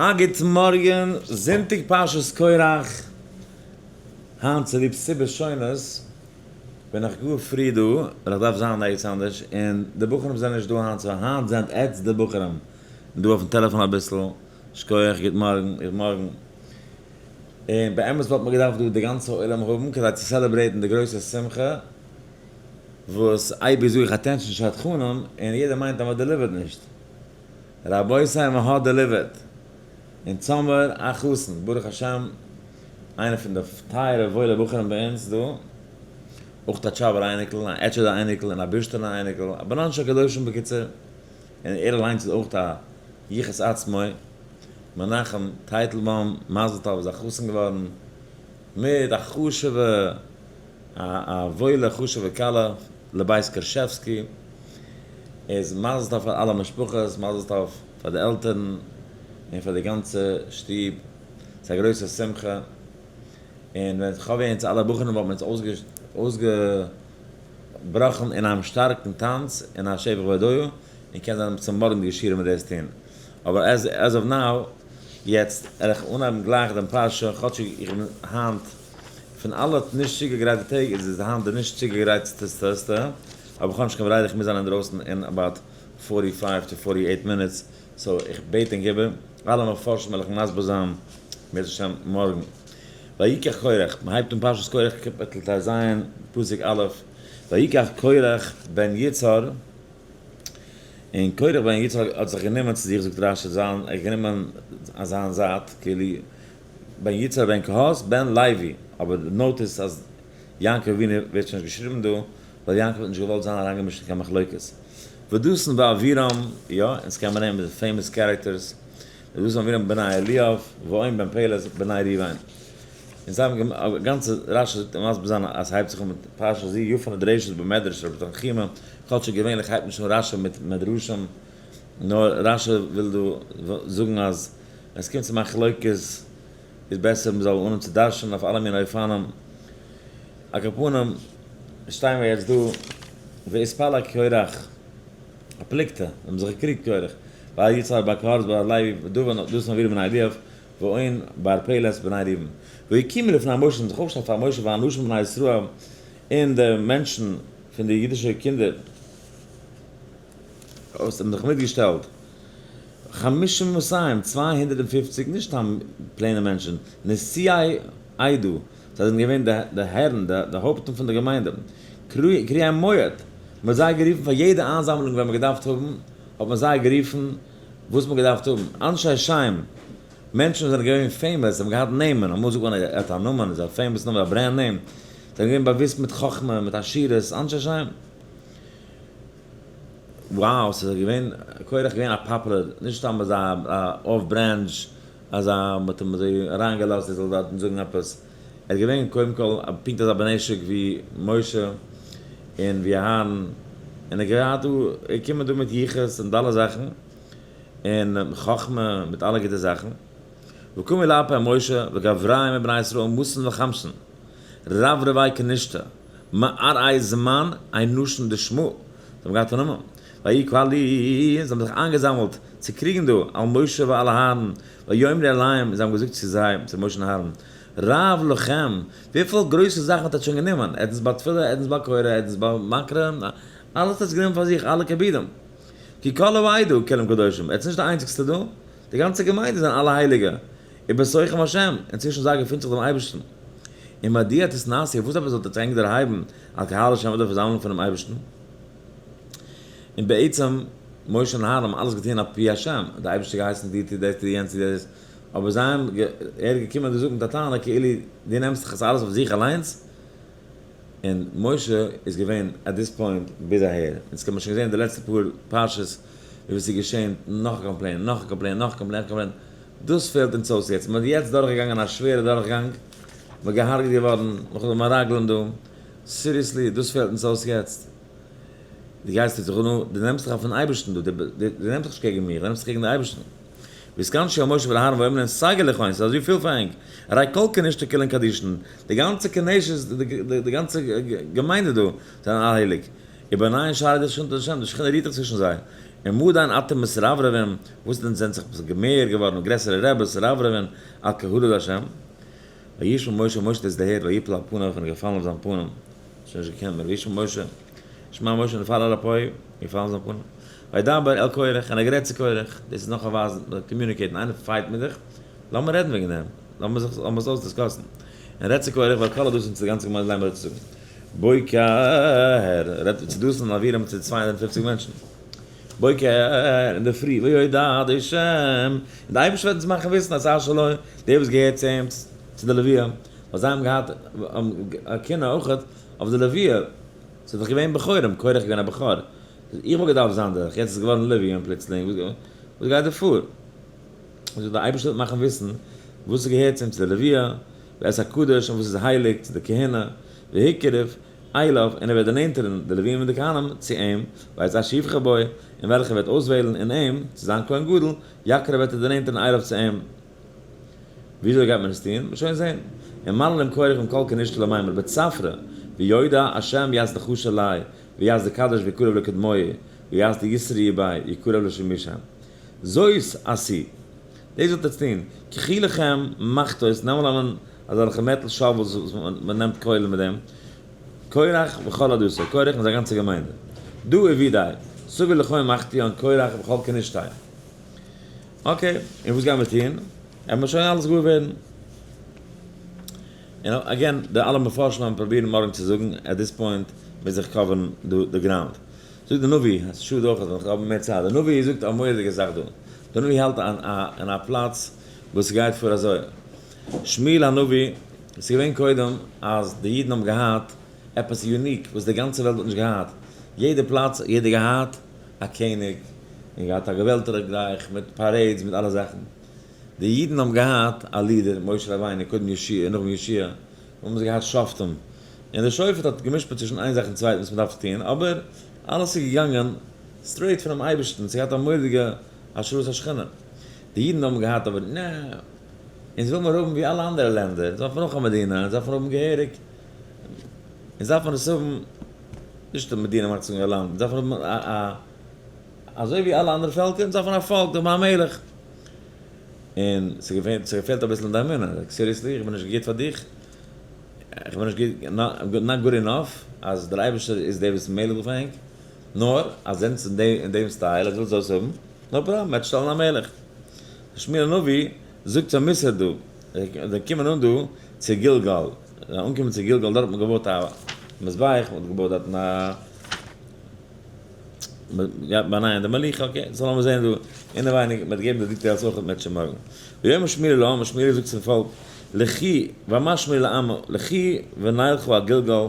א גוט מארגן, זונטאג פרשת קורח, היינט צוליב סיבות שונות בין איך גאר פרי דא, ווייל איך דארף זיין ערגעץ אנדערש, און די בחורים זענען נישט דא היינט, so היינט זענט עטץ די בחורים דא אויפן טעלעפאן אביסל, שכוח, גוט מארגן, גוט מארגן. און באמת וואלט מען געדארפט דא די גאנצע עולם האבן כדי צו celebrate ן די גרויסע שמחה, וואס אייביג זאג איך attention שדכנים, און יעדער מיינט אז מען deliver ט נישט. רבותי מען האט deliver ט! אונז האמער א חתן, ברוך השם, איינער פון די טייערע וואוילע בחורים ביי אונז דא, אויך א טשאבער אייניקל, א עטשעדע אייניקל און א בורשטינע אייניקל, א בנן של קדושים בקיצור, און ער אליינס איז אויך א יחוס עצמו, מנחם טייטלבוים, מזל טוב איז א חתן געווארן מיט א חשוב'ע א א וואוילע חשוב'ע כלה לבית קרשעווסקי, איז מזל טוב פאר אלע משפחות, מזל טוב פאר די עלטערן און פאר די גאנצע שטוב, ס'איז א גרויסע שמחה, און ווען כ'האב ווען אונז אלע בחורים וואלט מען אונז אויסגעבראכן אין א שטארקן טאנץ און א שבח והודאה, און קען זיין צום מארגנדיגע שיעור וועט מען דאס טון, אבער as of now, יעצט וועל איך אנהייבן גלייך דעם פרשה, כאטשיג איך בין היינט פון אלע נישט צוגעגרייטע טעג איז עס היינט די נישט צוגעגרייטסטע, אבער כ'האב נישט קיין ברירה איך מוז זיין אינדרויסן אין about forty five to forty eight minutes, so איך בעט ענק איבער, אלע מפרשים וועל איך מסביר זיין בעז השם מארגן. ויקח קורח, מען הייבט אן פרשת קורח קאפיטל טז פסוק א', ויקח קורח בן יצהר, און קורח בן יצהר האט זיך גענומען צו זיך זאגט רשי זיין, ער האט גענומען זיין זייט, כאילו בן יצהר בן קהת בן לוי, אבער notice אז יעקב אבינו ווערט שוין נישט געשריבן דא, ווייל יעקב האט נישט געוואלט זיין אריינגעמישט אין קיין מחלוקת. ודתן ואבירם, יא, אונז קען מען אים, די famous characters, ודתן ואבירם בני אליאב, ואון בן פלת בני ראובן. און זיי האבן א גאנצע רשי זאגט און מסביר זיין אז ס'הייבט זיך אן מיט פרשה זו יפה נדרשת במדרש רבי תנחומא, כאטשיג געווענליך הייבט נישט אן רשי מיט מדרשים, נאר רשי וויל דא זאגן אז ווען ס'קומט צו מחלוקת איז בעסער מ'זאל אנהויבן צו דרש'נען אויף אלע מיני אופנים. על כל פנים שטייען מיר יעצט דא ואתפלג קורח א פלוגתא, זיי האבן זיך געקריגט קורח בר יצהר בר קהת בר לוי ודתן ואבירם בני אליאב ואון בר פלת בני ראובן ויקומו לפני משה זיי האבן זיך אויפגעשטעלט פאר משה והאנשים בני ישראל און די מענטשן פון די אידישע קינדער וואס האבן זיך מיטגעשטעלט חמשים ומאתים, 250, נישט סתם plain ע מענטשן, נשיאי עדה, זיי זענען געווען די הערן, די הויפטן פון די געמיינדע, קריאי מועד, מען האט זיי גערופן פאר יעדע איינזאמלונג ווען מען האט געדארפט האבן, האט מען זיי גערופן וואס מען האט געדארפט האבן, אנשי שם, מענטשן וואס זענען געווען famous, זיי האבן געהאט נעמען, אמאל זאגט מען ער האט א נאמען, איז א famous נאמען, א brand name, זיי זענען געווען באוואוסט מיט חכמה, מיט עשירות, אנשי שם. Wow, ס'איז געווען, קורח געווען א popular, נישט סתם אזא off branch, אזא מ'האט אים אזוי אריינגעלאזט ער זאל דארטן זאגן עפעס, ער איז געווען קודם כל פונקט אזא בנשק ווי משה און ווי אהרן, און ער האט געהאט דא, ער איז געקומען דא מיט יחוס און די אלע זאכן, און חכמה מיט אלע גוטע זאכן, וקמו לאפי משה וגבריהם מבני ישראל מאתים וחמשין, רב רבי כנישתא, מערעי זמן אינשין דשמא, זיי האבן געהאט א נאמען, ויקהלו, זיי האבן זיך איינגעזאמלט צו קריגן דא, על משה ועל אהרן, ויאמרו אליהם, זיי האבן געזאגט צו זיי, צו משה און אהרן, רב לכם, וויפיל גרויסע זאכן האט עטץ שוין גענומען, עטץ בעל תפילה, עטץ בעל קורא, עטץ בעל מקרא, אלעס האט עטץ גענומען פאר זיך, אלע כיבודים. כי כל העדה כולם קדושים, עטץ נישט די איינציגסטע דא, די גאנצע געמיינדע זענען אלע הייליגע, ובתוכם השם, און צווישן זיי געפינט זיך דעם אייבערשטן. און מדוע תתנשאו, וואס עפעס זאלט עטץ ענק דערהייבן על קהל השם אויף די פארזאמלונג פונעם אייבערשטן? און בעצם, משה און אהרן האבן אלעס געטון על פי השם, האט דער אייבערשטער געהייסן דיר טו דאס טו יענץ טו דאס, אבער זיי האבן, ער איז געקומען דיר זאגן מיט א טענה כאילו דו נעמסט זיך עס אלעס אויף זיך אליינס, און משה איז געווען at this point ביז אהער, אונז האבן שוין געזען די לעצטע פאר פרשות ווי עס איז געשען נאך א complaint, נאך א complaint, נאך א complaint, נאך א complaint, דאס פעלט אונז אויס יעצט, מען איז יעצט דורכגעגאנגען א שווערע דורכגאנג, מען איז געהארגעט געווארן נאך די מרגלים דא, seriously דאס פעלט אונז אויס יעצט? דו גייסט זיך אן, דו נעמסט זיך אויפן אייבערשטן דא, דו נעמסט זיך נישט קעגן מיר, דו נעמסט זיך קעגן די אייבערשטן. והתקנשו על משה ועל אהרן ויאמרו להם סגי לכון, ס'איז אזוי פיל פאר ענק, הרי כל כנישתא כולן קדישין, די גאנצע כנסת, די גאנצע געמיינדע דא, זענען אלע הייליג. וביניהן שרית שכינת השם, די שכינה רוהט דאך צווישן זיי. און מה דין אתם מתרברבין, וואס דען זענט זיך מער געווארן גרעסערע רעבעס רברבין על קהלת השם? וישמע משה, משה האט עס דערהערט, ויפל על פניו, און איז געפאלן אויף זיין פנים, שוין נישט געקענט מער, וישמע משה, שמע משה נפל על אפו, געפאלן אויף זיין פנים, וידבר אל קורח, און ער האט גערעדט צו קורח, דאס איז נאך א ווייז communicate ן, איינער fight מיט דיך, לאמיר רעדן וועגן דעם, לאמיר זיך, לאמיר עס אויס discuss ן, און רעדט צו קורח ואל כל העדה און צו די גאנצע געמיינדע לאמר צו זאגן, בוקר, רעדט צו דתן און אבירם צו 250 מענטשן, בוקר, אינדערפרי, ויודע השם, און די אייבערשטער וועט אונז מאכן וויסן אז אשר לו, דער וואס געהערט צו אים, צו די לוויה, ווייל זיי האבן געהאט א קנאה אויך אויף די לוויה, ס'איז דאך געווען בכורים, קורח איז געווען א בכור, איך וואלט געדארפט זיין דער, יעצט איז געווארן לוי און פלוצלינג, וואס גייט דא פאר? זאגט דער אייבערשטער וועט מאכן וויסן וואס ס'געהערט צו אים, צו די לוויה, ואת הקדוש, און וואס איז הייליג, צו די כהונה, והקריב אליו, און ער וועט דערנענטערן די לווים און די כהנים צו אים, ואת אשר יבחר בו, און וועלכער וועט אויסוועלן אין אים צו זיין כהן גדול, יקרב וועט ער דערנענטערן אליו צו אים. וויאזוי גייט מען עס טון? מ'וועט שוין זען. און מללים קורח און כל כנשתו למימר בצפרא, ויודע השם יעש דחשו ליה, ויעש דקדש ויקרב לקדמוהי, ויעש דישרי יבאי, יקרב לשימושם. זאת עשי. דאס זאלט עטס טון. קחו לכם מחתות, נעמען אן אזעלכע metal shovels וואס מען נעמט קוילן מיט דעם, קורח וכל עדתו, קורח און זיין גאנצע געמיינדע. דא עבידי, סבי לכם מחטיאן קורח וכל כנשתי'. okay, און וואס גייען מיר טון? עמער שוין אלעס גאר ווערן. און again, די אלע מפרשים האבן פרובירן מארגן צו זאגן, at this point מוז איך cover ן דא די ground. זאגט די נביא, עס איז שאד אויך אז איך האב מער צייט, די נביא זאגט א מורא'דיגע זאך דא. די נביא האלט אין א פלאץ וואס ס'גייט פאר אזוי. שמואל הנביא, עס איז געווען קודם אז די אידן האבן געהאט עפעס unique וואס די גאנצע וועלט האט נישט געהאט. יעדע פלאץ, יעדער געהאט א קעניג, און געהאט א געוועלטערע גלייך מיט parades מיט אלע זאכן. די אידן האבן געהאט א leader, משה רבינו, קודם יהושע און נאכדעם יהושע, האבן זיי געהאט שופטים, און דער שופט האט גע'משפט צווישן איין זאך און צווייטן וואס מען דארף טון, אבער אלעס איז געגאנגען straight פונעם אייבערשטן, ס'האט געהאט א מורא'דיגע השראת השכינה. די אידן האבן געהאט אבער, נע, אונז וויל מיר האבן ווי אלע אנדערע לענדער, אונז דארפן אויך א מדינה, אונז דארפן האבן געהעריג, אונז דארפן עס האבן, נישט א מדינה מאכט זיך א לאנד, אונז דארפן האבן א אזוי ווי אלע אנדערע פעלקער, אונז דארפן א פאלק, דארף מען א מלך. און ס'געפעלט אביסל אין די אמונה, like seriously, איך בין נישט גוט פאר דיך, איך בין נישט גוט, not good enough, אז דער אייבערשטער איז דער וואס מלך דא פאר ענק, נאר אז זענטס אין דעם style, אז ווילסט דאס האבן, no problem, מ'וועט שטעלן א מלך. שמואל הנביא זאגט צו מוסר דא, זיי קומען אן דא צו גלגל, זיי אנקומען צו גלגל, דארט האט מען געבויט א מזבח, מען האט געבויט דארטן א, מ'גייט באנייען די מלוכה, okay, so לאמיר זען דא אינעווייניג, מ'וועט געבן די details אויך מיט שוין מארגן. ויאמר שמואל לעם, שמואל זאגט צום פאלק, לכו, ואמר שמואל לעם, לכו ונלכה אל גלגל,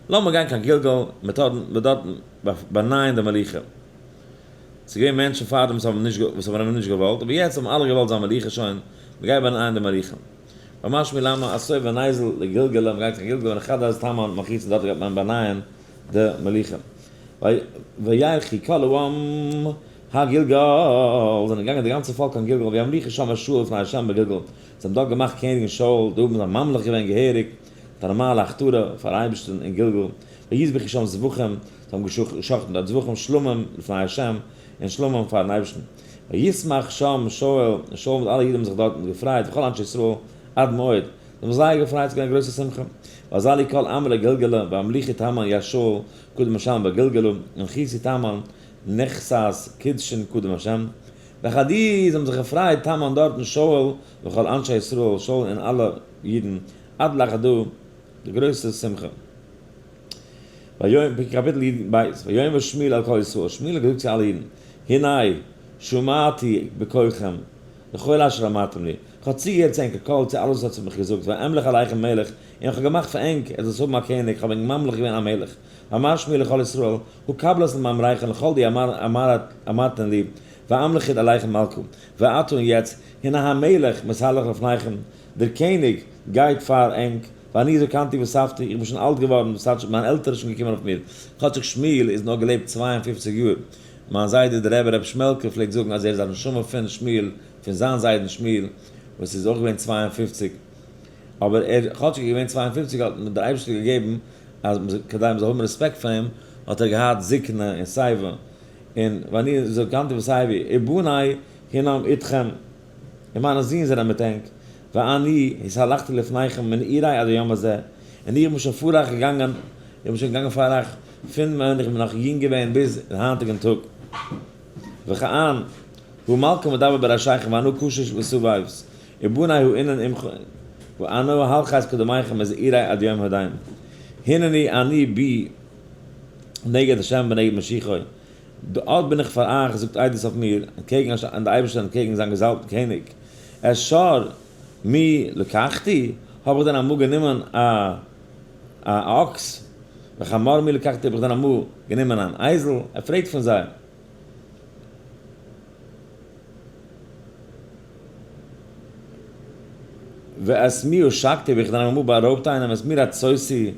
לאמיר גיין קיין גלגל, מ'וועט דארטן באנייען די מלוכה. ס'איז געווען מענטשן פארדעם וואס האבן נישט וואס האבן אים נישט געוואלט, אבער יעצט האבן אלע געוואלט זיין מלוכה שוין, מ'גייט באנייען די מלוכה. ואמר שמואל לעם, עשו ונזל לגלגלה, מ'גייט קיין גלגל, ונחדש תמן מלכותו, דארט גייט מען באנייען די מלוכה. וילכו כל העם הגלגל, זענען געגאנגען די גאנצע פאלק קיין גלגל, וימליכו שם את שאול לפני ה' בגלגל, זיי האבן דארט געמאכט קעניגן שאול, דא האבן זיי ממליך געווען געהעריג, מיט א נארמאלע הכתרה פאר אייבערשטן אין גלגל, ויזבחו שם זבחים, זיי האבן געשחט'ן דארט זבחים שלמים לפני ה', און שלמים פארן אייבערשטן. וישמח שם שאול, און שאול מיט אלע אידן האבן זיך דארטן געפרייט, וכל אנשי ישראל עד מאוד, זיי האבן זייער געפרייט, ס'איז געווען א גרויסע שמחה. ויזלו כל עמלק גלגלה, וימליכו תמן ית שאול קדם השם בגלגלה, ונכסו תמן נכסת קדשין קדם השם. ויחדו, זיי האבן זיך געפרייט תמן דארטן שאול וכל אנשי ישראל, שאול און אלע אידן, עד לחדא, די גרויסע שמחה. ויאמר, קאפיטל י ב, ויאמר שמואל אל כל ישראל, שמואל האט געזאגט צו אלע אידן, הנה שמעתי בקולכם לכל אשר אמרתם לי, איך האב צוגעהערט צו ענקער קול, צו אלעס וואס האט מיך געזאגט, ואמלך עליכם מלך, און איך האב געמאכט פאר ענק, עטס זאלטס האבן א קעניג, איך האב ענק ממליך געווען א מלך. ואמר שמואל לכל ישראל, הקבלת למאמריכם לכל די אמרתן לי, ואמליכית עליכם מלכה. ועתה און יעצט, הנה המלך מתהלך לפניכם, דער קעניג גייט פאר ענק, ואני זקנתי וסבתי, איך בין שוין אלט געווארן, ס'טייטש מיין עלטער איז שוין געקומען אויף מיר, כאטשיג שמואל איז נאר געלעבט 52 יאר. מיין זיידע דער רבי ר' שמעלקע פלעגט זאגן אז ער איז א נשמה פון שמואל, פון זיין זיידן שמואל, וואס איז אויך געווען 52. אבער ער, כאטשיג ער איז געווען 52, האט דער אייבערשטער געגעבן אז כדי מ'זאל האבן רעספעקט פאר אים, האט ער געהאט זקנה און שיבה. און ואני זקנתי בסבי ובני הנם אתכם, און מיינע זין זענען מיט ענק, ואני התהלכתי לפניכם מנעורי עד היום הזה, און איך בין שוין פאר אייך געגאנגען, איך בין שוין געגאנגען פאר אייך פון ווען איך בין נאך יונג געווען ביז אין היינטיגן טאג. וכען, הוא מלכא מדבר בראשיכם ואנא קשיש וסובב, ובני האינן עמכם, ואנא הלכת קדמיכם מזעירי עד יום הדיין. הנני אני בי נגד השם ונגד משיחו. אט בין איך פאר אייך, זאגט עדות אויף מיר, אנטקעגן און די אייבערשטער אנטקעגן זיין געזאלבטן קעניג. את שור מי לקחתי, האב איך דען אמאל גענומען א א אקס? וחמור מי לקחתי, האב איך דען אמאל גענומען אן אייזל? ער פרעגט פון זיי. ואת מי עשקתי, האב איך דען אמאל בארויבט איינעם? את מי רצותי,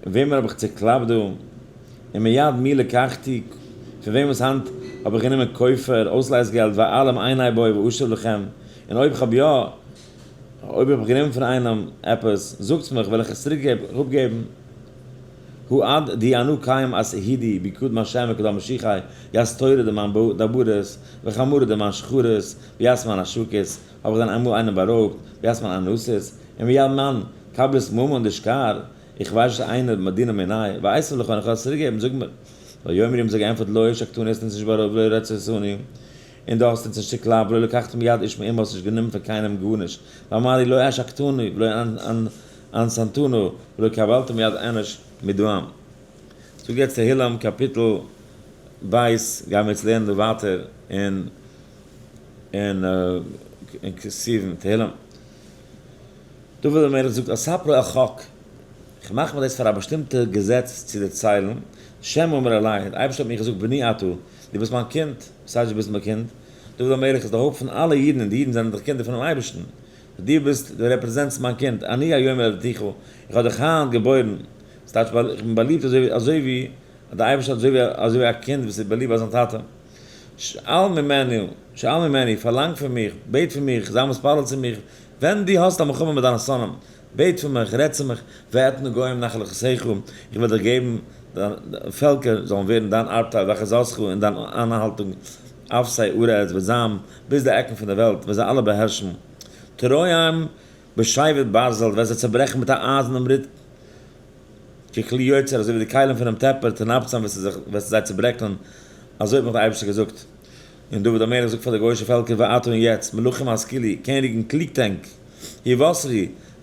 וועמען האב איך צעקלאפט דא? ומיד מי לקחתי, פון וועמענס האנט האב איך גענומען כופר, אויסלייז געלט, ואעלים עיני בו ואשוב לכם, און אויב איך האב יא, אויב האב איך גענומען פון איינעם עפעס, זאגטס מיך, וועל איך עס צוריק אפגעבן. הא עד די אנא קיים אז הידי בקדם השם וקדם משיחי, יס תורה דמן דברות, וחמורה דמן שחרות, ויס מן השוקות, האב איך דען איינמאל איינעם בארויבט, ויס מן אנוסות, און מיד מן קבלת ממון דשכר, איך ווייס נישט איינער מדינה מעיני, ואסב לך און איך וועל עס צוריק געבן, זאג מיר. ויאמרו האבן זיי געענטפערט לא עשקתנו האסט אונז נישט בארויבט ולא רצותנו, און דו האסט אונז נישט צוקלאפט ולא לקחת מיד איש מאומה האסט נישט גענומען פון קיינעם גארנישט, ואמרו לא עשקתנו ולא אנסתנו ולא קבלת מיד אנוש מדעם. זאג יעצט תהילים קאפיטל ב', גיימיר יעצט לערנען דא ווייטער אין אין כתובים תהילים. דוד המלך זאגט אספרה אל חק, איך מאך מיר דאס פאר א באשטימטע געזעץ צו דערציילן, שם אמר אלי, דער אייבערשטער האט מיר געזאגט בני אתה, דו ביסט מיין קינד, וואס הייסט דו ביסט מיין קינד? דוד המלך איז די הויפט פון אלע אידן און די אידן זענען דאך קינדער פונעם אייבערשטן, דו ביסט, דו רעפרעזענטסט מיין קינד, אני היום ילדתיך, איך האב דיך היינט געבוירן, ס'טייטש איך בין באליבט אזוי אזוי ווי דער אייבערשטער אזוי ווי אזוי ווי א קינד וואס איז באליבט ביי זיין טאטע. שאל ממני, שאל ממני, פארלאנג פון מיך, בעט פון מיך, זיי מתפלל צו מיך, ווען דו האסט א מלחמה מיט דיינע שונאים, בעט פון מיך, רעד צו מיך, ואתנה גוים נחלתך, איך וועל דיך געבן, פעלקער זאלן ווערן דיין ארבטייל, ואחוזתך און דיין איינהאלטונג אפסי ארץ וועט זיין ביז די עקן פון דער וועלט, וועט זיי אלע באהערשן. תרועם בשבט ברזל, וועסט זיי צעברעכן מיט א אייזערנעם ריט ככלי יוצר, אזוי ווי די כלים פונעם טעפער, תנפצם וועסטו זיי צעברעקלען, אזוי האט מיך דער אייבערשטער געזאגט. און דוד המלך זאגט פאר די גוי'אישע פעלקער, ועתה און יעצט, מלכים השכילו, קעניגן קלוגט ענק, הבשרו,